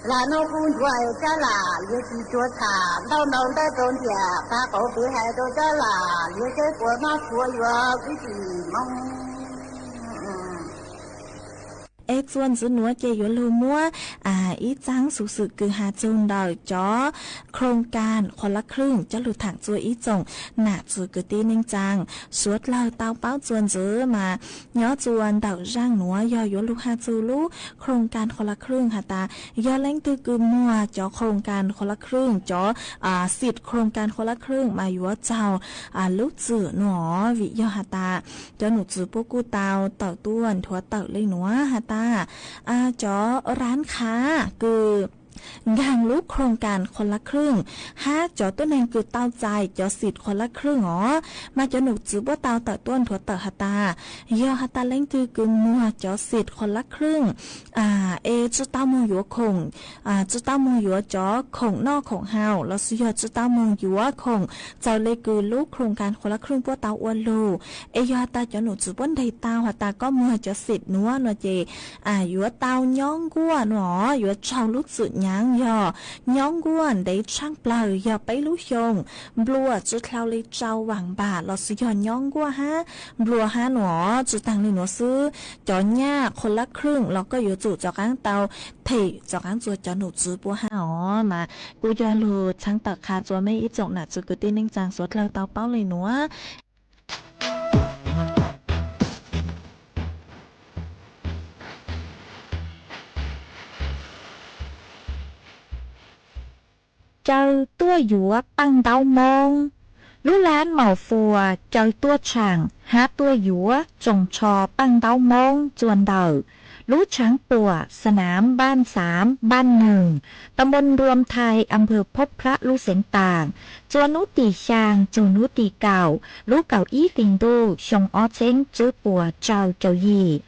Lam no kuv ntsuag rab lam liag tsis tuag txham ntau ntau ntawd rau ntiam pab qauv piv hais rau rab lam liag seb puas noj tshua yuav kwv tsis moog. Es txuas ntxiv nuav ces yuav lug muab ib txaab xuv xwm kws has txug ntawm cov khoom kas qhuas lab khwj coj lug thaam txug ib tsoom nam txwv kwv tij neej tsaa suav dlawg tau paub txuas ntxiv mas nyob txuas ntawm zaaj nuav yog yuav lug has txug lub khoom kas qhuas lab khwj has tas yog leej twg kws muag cov khoom kas qhuas lab khwj cov xim khoom kas qhuas lab khwj mas yuav txaug lub txim nuav vim yog has tas cov num txwv puab kuj tau tawm tuaj nthuav tawm le nuav has tas cov rab khav kws nkaag lub khoom kas qhuas lab khwj hab cov tuab neeg kws tau txais cov xim qhuas lab khwj os mas cov num txwv puab tau tawm tuaj nthuav tawm has tas yog has tas leej twg kws muag cov xim qhuas lab khwj es tsi tau moog yuav khoom, tsi tau moog yuav cov khoom noj khoom haus lossis yog tsi tau moog yuav khoom txawm le kws lub khoom kas qhuas lab khwj puab tau ua lug es yog has tas cov num txwv puab ntes tau has tas koj muag cov xim nuav no ces yuav tau nyob nkuaj nuav yuav tsaug lub txim nyaav yog nyob nkuaj ntev tshaaj plawg yog peb lub xyoos, nplua tsi dlhau le rau vaam npam lossis yog nyob nkuaj hab nplua hab nuav. Tsi taag le nuav xwb, cov nyaj qhuas lab khwj los koj yuav tsum rov qaab tau them rov qaab txug cov num txwv puab hab os mas kuj yog lug txhawb tawm qha txug mej ib tsoom nam txwv kwv tij neej tsaa suav dlawg tau paub le nuav. Caw tuaj yuav qaab ntaub moob. Lub lab Maum Fuas caw tuaj tshaam hab tuaj yuav tsoos tsho paaj ntaub Moob txua ntawm lub tshaav puam Sanaam Npaaj Xaav Npaaj Neeg, ta npoo Nruas Thais, am phawv Phob Phlab lub xeev Taam, txua nub tim xyaa txug nub tim kaum lub kaum ib hlis ntuj xyoo ob txheeb tswb puas tsau caum yim.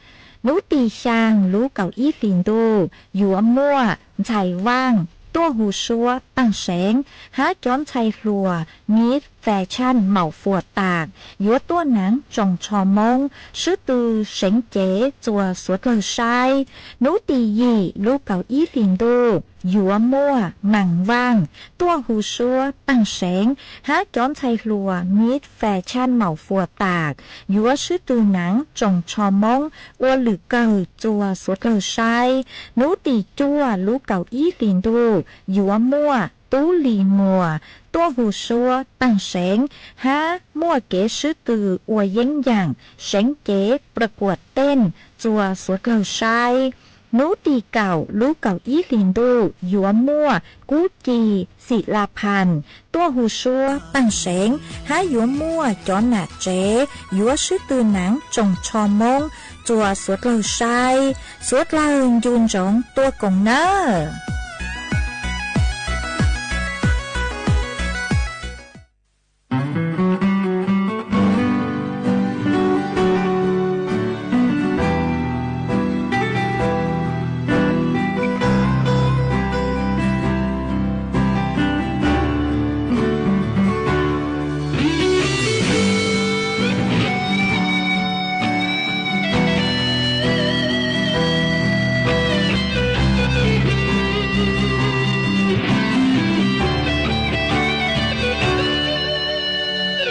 Nub tim xyaa lub kaum ib hlis ntuj yuav muaj ntxhais vaaj tuaj hu suab taaj seev hab cov ntxhais hluas Miv Fes Tshaj Maum Fuas taam yuav tuaj naav tsoos tsho Moob swb tw seev cev txua suav dlawg saib. Nub tim yim lub kaum ib hlis ntuj yuav muaj maam vaaj tuaj hu suab taaj seev hab cov ntxhais hluas Miv Fes Tshaj Maum Fuas taam yuav swb tw naav tsoos tsho Moob ua lwm kawg txua suav dlawg saib. Nub tim cuaj lub kaum ib hlis ntuj yuav muaj Tub Lis Muas tuaj hu suab taaj seev hab muaj kev swb tw ua yeeb yaam seev cev pla kuam teej txua suav dlawg saib. Nub tim kaum lub kaum ib hlis ntuj yuav muaj Kub Ci Xim La Phas tuaj hu suab taaj seev hab yuav muaj cov nam tsev yuav swb tw naav tsoos tsho Moob txua suav dlawg saib. Suav dlawg ncu ntsoov tuaj koom nawb.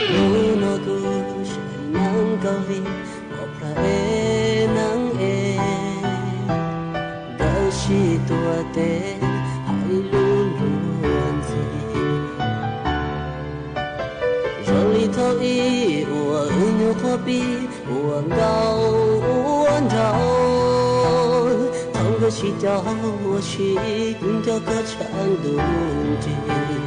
Hnub no kuv saib naav kawg li, pom plhaw ev naav ev, nkawd sib tuav tes hais lus luag ntxhi. Zoo li thaum ub uas wb nyuam qhuav pib ua nkauj ua nraug, thaum nkawd sib caum ua si, kuv nco koj tshav ntuj nrig.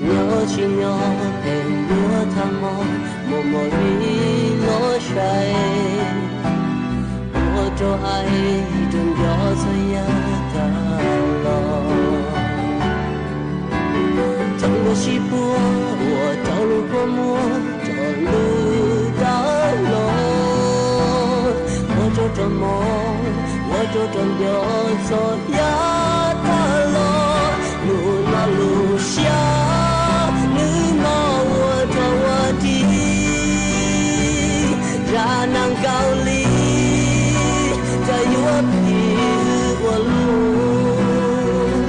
Nyob tsis nyob pheej yuav tham mog, muaj mog li los saib, ua rau aim rau nco txog yav tag los. Thaum nkawd sib puag ua rau lub kua muag rov lwj tawm los, ua rau rov mog, ua rau rov nco txog yav tag los. Lub no lub siab nws mog ua rau ua rig, zaj naav kawg li, txawm yuav phim ua luaj,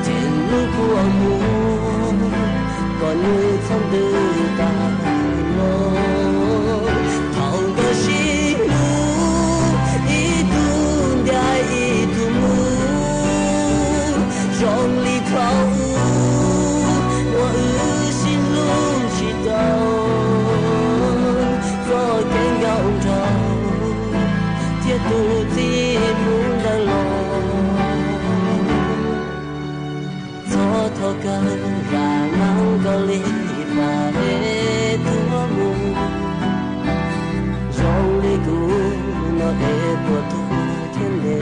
ces lub kua muag kom nws txhob ntws tag los. Thaum nkawd sib hlub, ib tug ntiav ib tug mus, zoo li thaum ub uas wb sib hlub tsis tau, txoj kev nkauj nraug thiab tus txiv mus ntawd los. Txog thaum kawg zaj naav kawg li pab ev tuag mus, zoo li kuv no ev puas tuag thiab ne.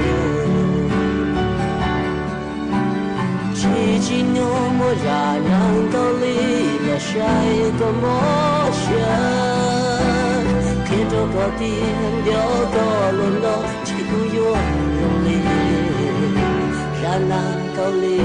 Tsis tsim nyog muaj zaj naav kawg li los saib koj mob siab, qhia rau koj tias nco koj los no, ntshe kuv yuav zoo li zaj naav kawg li.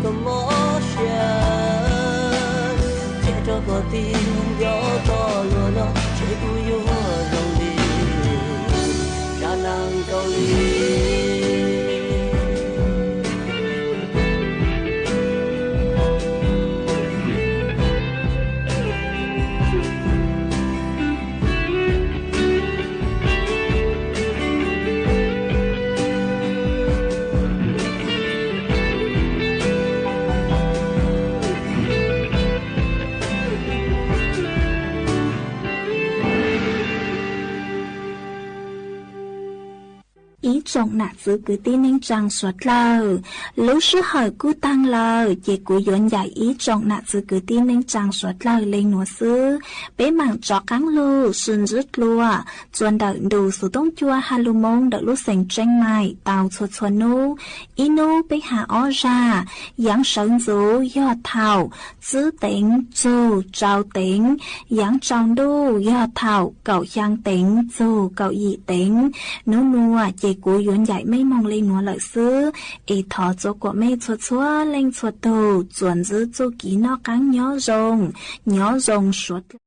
Koj mob siab, qhia rau koj tias nco koj luag no ces kuv yuav zoo li tsab neeg Kaus Lim. Ib tsoom nam txwv kwv tij neej tsaa suav dlawg, lub sij hawm kuj taag lawm ces kuv yuav ncaim ib tsoom nam txwv kwv tij neej tsaa suav dlawg le nuav xwb. Peb maam tso qaab lug sib ntsib dlua txuas ntawm ntu xuv tooj cua Halloween ntawm lub xeev Tseeb Maim tau txhua txhua nub. Ib nub peb has ob zag, yaav sawv ntxuv yog thaum tsib teev txug rau teev, yaav tsaus ntuj yog thaum kaum xyaa teev txug kaum yim teev. Nub nuav ces kuv yuav ncaim mej moog le nuav lawm xwb, es thov txua kuam mej txhua txhua leej txhua tug txuas ntsib txuj kev noj qaab nyob zoo, nyob zoo suav dlawg.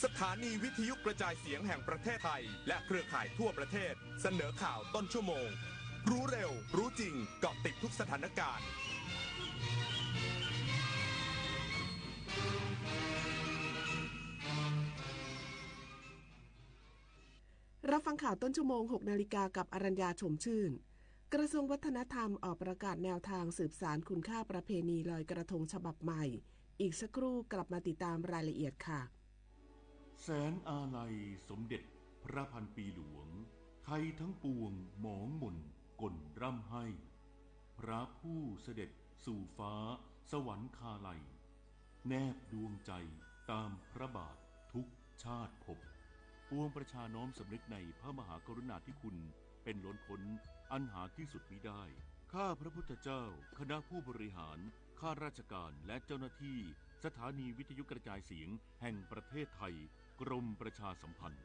สถานีวิทยุกระจายเสียงแห่งประเทศไทยและเครือข่ายทั่วประเทศเสนอข่าวต้นชั่วโมง รู้เร็ว รู้จริง เกาะติดทุกสถานการณ์ รับฟังข่าวต้นชั่วโมง หกนาฬิกา กับอรัญญา ชมชื่น กระทรวงวัฒนธรรมออกประกาศแนวทางสืบสานคุณค่าประเพณีลอยกระทงฉบับใหม่ อีกสักครู่กลับมาติดตามรายละเอียดค่ะ แสงอาลัยสมเด็จพระพันปีหลวง ไทยทั้งปวงหมองหม่นก่นร่ำไห้ พระผู้เสด็จสู่ฟ้าสวรรคาลัย แนบดวงใจตามพระบาททุกชาติภพ ปวงประชาน้อมสำนึกในพระมหากรุณาธิคุณเป็นล้นพ้นอันหาที่สุดมิได้ ข้าพระพุทธเจ้า คณะผู้บริหาร ข้าราชการ และเจ้าหน้าที่ สถานีวิทยุกระจายเสียงแห่งประเทศไทย กรมประชาสัมพันธ์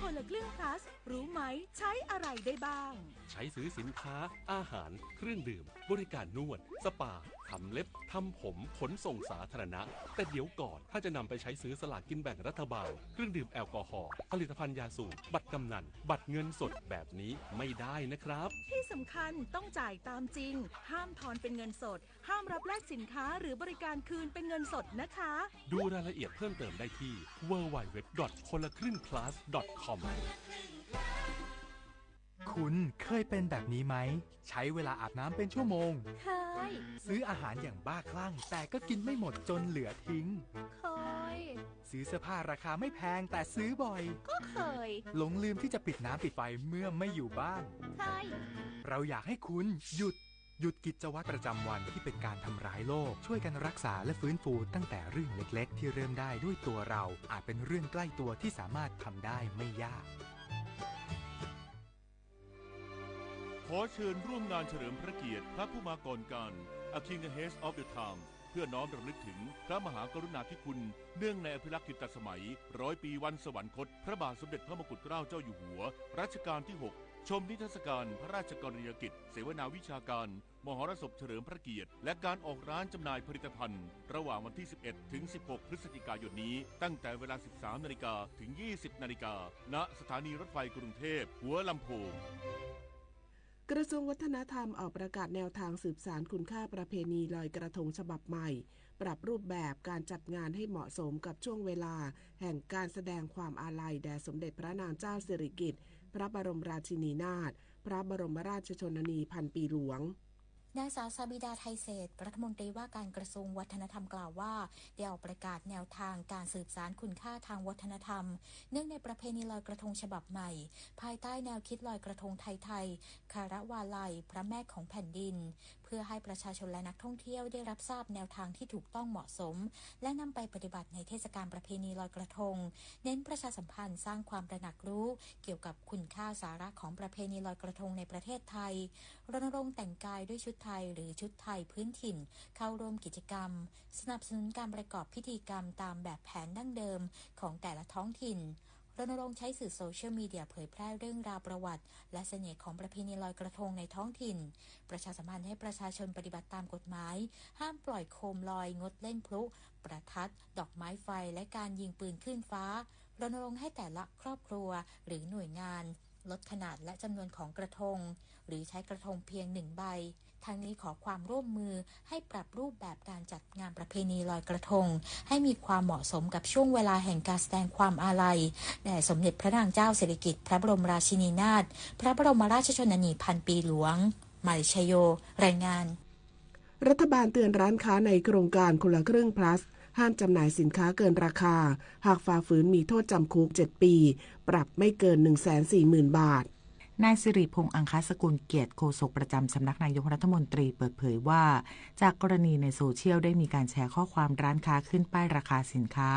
คนละครึ่ง plus รู้ไหม ใช้อะไรได้บ้าง ใช้ซื้อสินค้า อาหาร เครื่องดื่ม บริการนวด สปา ทำเล็บ ทำผม ขนส่งสาธารณะ แต่เดี๋ยวก่อน ถ้าจะนำไปใช้ซื้อสลากกินแบ่งรัฐบาล เครื่องดื่มแอลกอฮอล์ ผลิตภัณฑ์ยาสูบ บัตรกำนัล บัตรเงินสดแบบนี้ไม่ได้นะครับ ที่สำคัญต้องจ่ายตามจริง ห้ามทอนเป็นเงินสด ห้ามรับแลกสินค้าหรือบริการคืนเป็นเงินสดนะคะ ดูรายละเอียดเพิ่มเติมได้ที่ ดับเบิลยู ดับเบิลยู ดับเบิลยู ดอท คนละครึ่ง พลัส ดอท คอม คุณเคยเป็นแบบนี้ไหม ใช้เวลาอาบน้ำเป็นชั่วโมง เคย ซื้ออาหารอย่างบ้าคลั่ง แต่ก็กินไม่หมดจนเหลือทิ้ง เคย ซื้อเสื้อผ้าราคาไม่แพงแต่ซื้อบ่อย ก็เคย หลงลืมที่จะปิดน้ำปิดไฟเมื่อไม่อยู่บ้าน เคย เราอยากให้คุณหยุด หยุดกิจวัตรประจำวันที่เป็นการทำร้ายโลก ช่วยกันรักษาและฟื้นฟูตั้งแต่เรื่องเล็กๆที่เริ่มได้ด้วยตัวเรา อาจเป็นเรื่องใกล้ตัวที่สามารถทำได้ไม่ยาก ขอเชิญร่วมงานเฉลิมพระเกียรติพระผู้มาก่อนกาล A King Ahead of the Time เพื่อน้อมรำลึกถึงพระมหากรุณาธิคุณ เนื่องในอภิรักษ์กิตติสมัย ร้อยปีวันสวรรคต พระบาทสมเด็จพระมกุฎเกล้าเจ้าอยู่หัว รัชกาลที่ หก ชมนิทรรศการพระราชกรณียกิจ เสวนาวิชาการ มหรสพเฉลิมพระเกียรติ และการออกร้านจำหน่ายผลิตภัณฑ์ ระหว่างวันที่ สิบเอ็ด ถึง สิบหก พฤศจิกายนนี้ ตั้งแต่เวลา สิบสามนาฬิกา ถึง ยี่สิบนาฬิกา ณ สถานีรถไฟกรุงเทพหัวลำโพง กระทรวงวัฒนธรรมออกประกาศแนวทางสืบสานคุณค่าประเพณีลอยกระทงฉบับใหม่ ปรับรูปแบบการจัดงานให้เหมาะสมกับช่วงเวลาแห่งการแสดงความอาลัยแด่สมเด็จพระนางเจ้าสิริกิติ์ พระบรมราชินีนาถ พระบรมราชชนนีพันปีหลวง นางสาวซาบิดา ไทเศรษฐ รัฐมนตรีว่าการกระทรวงวัฒนธรรมกล่าวว่า ได้ออกประกาศแนวทางการสืบสานคุณค่าทางวัฒนธรรม เนื่องในประเพณีลอยกระทงฉบับใหม่ ภายใต้แนวคิดลอยกระทงไทยๆ คารวาลัยพระแม่ของแผ่นดิน เพื่อให้ประชาชนและนักท่องเที่ยวได้รับทราบแนวทางที่ถูกต้องเหมาะสม และนำไปปฏิบัติในเทศกาลประเพณีลอยกระทง เน้นประชาสัมพันธ์สร้างความตระหนักรู้เกี่ยวกับคุณค่าสาระของประเพณีลอยกระทงในประเทศไทย รณรงค์แต่งกายด้วยชุดไทยหรือชุดไทยพื้นถิ่น เข้าร่วมกิจกรรม สนับสนุนการประกอบพิธีกรรมตามแบบแผนดั้งเดิมของแต่ละท้องถิ่น รณรงค์ใช้สื่อโซเชียลมีเดียเผยแพร่เรื่องราวประวัติ และเสน่ห์ของประเพณีลอยกระทงในท้องถิ่น ประชาสัมพันธ์ให้ประชาชนปฏิบัติตามกฎหมาย ห้ามปล่อยโคมลอย งดเล่นพลุ ประทัด ดอกไม้ไฟ และการยิงปืนขึ้นฟ้า รณรงค์ให้แต่ละครอบครัวหรือหน่วยงาน ลดขนาดและจำนวนของกระทง หรือใช้กระทงเพียงหนึ่งใบ ทั้งนี้ขอความร่วมมือให้ปรับรูปแบบการจัดงานประเพณีลอยกระทง ให้มีความเหมาะสมกับช่วงเวลาแห่งการแสดงความอาลัยแด่สมเด็จพระนางเจ้าสิริกิติ์พระบรมราชินีนาถ พระบรมราชชนนีพันปีหลวง มาริชโย รายงาน รัฐบาลเตือนร้านค้าในโครงการคนละครึ่ง Plus ห้ามจำหน่ายสินค้าเกินราคา หากฝ่าฝืนมีโทษจำคุก เจ็ด ปี ปรับไม่เกิน หนึ่งแสนสี่หมื่น บาท นายสิริพงษ์ อังคสกุลเกียรติ โฆษกประจำสำนักนายกรัฐมนตรีเปิดเผยว่า จากกรณีในโซเชียลได้มีการแชร์ข้อความร้านค้าขึ้นป้ายราคาสินค้า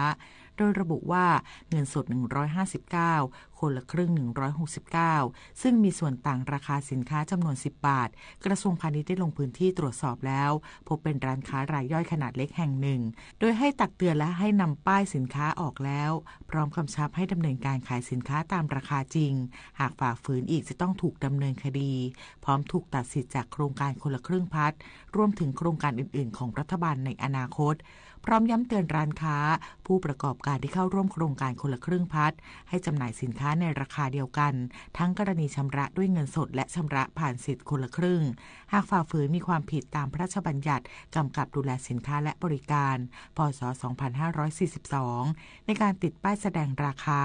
โดยระบุว่า เงินสด หนึ่งร้อยห้าสิบเก้า คนละครึ่ง หนึ่งร้อยหกสิบเก้า ซึ่งมีส่วนต่างราคาสินค้าจำนวน สิบ บาท กระทรวงพาณิชย์ได้ลงพื้นที่ตรวจสอบแล้ว พบเป็นร้านค้ารายย่อยขนาดเล็กแห่งหนึ่ง โดยให้ตักเตือนและให้นำป้ายสินค้าออกแล้ว พร้อมกำชับให้ดำเนินการขายสินค้าตามราคาจริง หากฝ่าฝืนอีกจะต้องถูกดำเนินคดี พร้อมถูกตัดสิทธิ์จากโครงการคนละครึ่ง Plus รวมถึงโครงการอื่นๆ ของรัฐบาลในอนาคต พร้อมย้ำเตือนร้านค้า ผู้ประกอบการที่เข้าร่วมโครงการคนละครึ่ง Plus ให้จำหน่ายสินค้าในราคาเดียวกัน ทั้งกรณีชำระด้วยเงินสดและชำระผ่านสิทธิ์คนละครึ่ง หากฝ่าฝืนมีความผิดตามพระราชบัญญัติกำกับดูแลสินค้าและบริการ พ.ศ. สองพันห้าร้อยสี่สิบสอง ในการติดป้ายแสดงราคา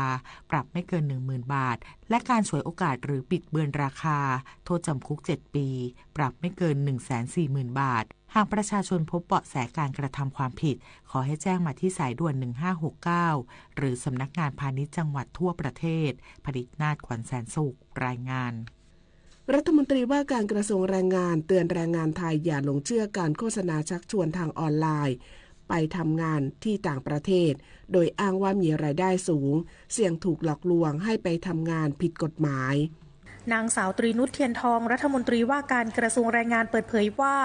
ปรับไม่เกิน หนึ่งหมื่น บาท และการฉวยโอกาสหรือบิดเบือนราคา โทษจำคุก เจ็ด ปี ปรับไม่เกิน หนึ่งแสนสี่หมื่น บาท หากประชาชนพบเบาะแสการกระทำความผิด ขอให้แจ้งมาที่สายด่วน หนึ่งห้าหกเก้า หรือสำนักงานพาณิชย์จังหวัดทั่วประเทศ ผลิตนาถ ขวัญแสนสุข รายงาน รัฐมนตรีว่าการกระทรวงแรงงานเตือนแรงงานไทยอย่าหลงเชื่อการโฆษณาชักชวนทางออนไลน์ ไปทำงานที่ต่างประเทศ โดยอ้างว่ามีรายได้สูง เสี่ยงถูกหลอกลวงให้ไปทำงานผิดกฎหมาย นางสาวตรีนุช เทียนทอง รัฐมนตรีว่าการกระทรวงแรงงานเปิดเผยว่า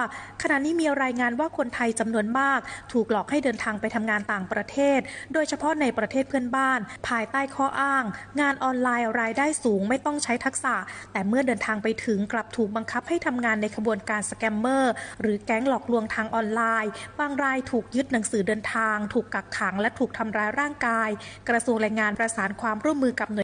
ขณะนี้มีรายงานว่าคนไทยจำนวนมาก ถูกหลอกให้เดินทางไปทำงานต่างประเทศ โดยเฉพาะในประเทศเพื่อนบ้าน ภายใต้ข้ออ้าง งานออนไลน์รายได้สูงไม่ต้องใช้ทักษะ แต่เมื่อเดินทางไปถึงกลับถูกบังคับให้ทำงานในขบวนการสแกมเมอร์หรือแก๊งหลอกลวงทางออนไลน์ บางรายถูกยึดหนังสือเดินทาง ถูกกักขังและถูกทำร้ายร่างกาย กระทรวงแรงงานประสานความร่วมมือกับหน่วย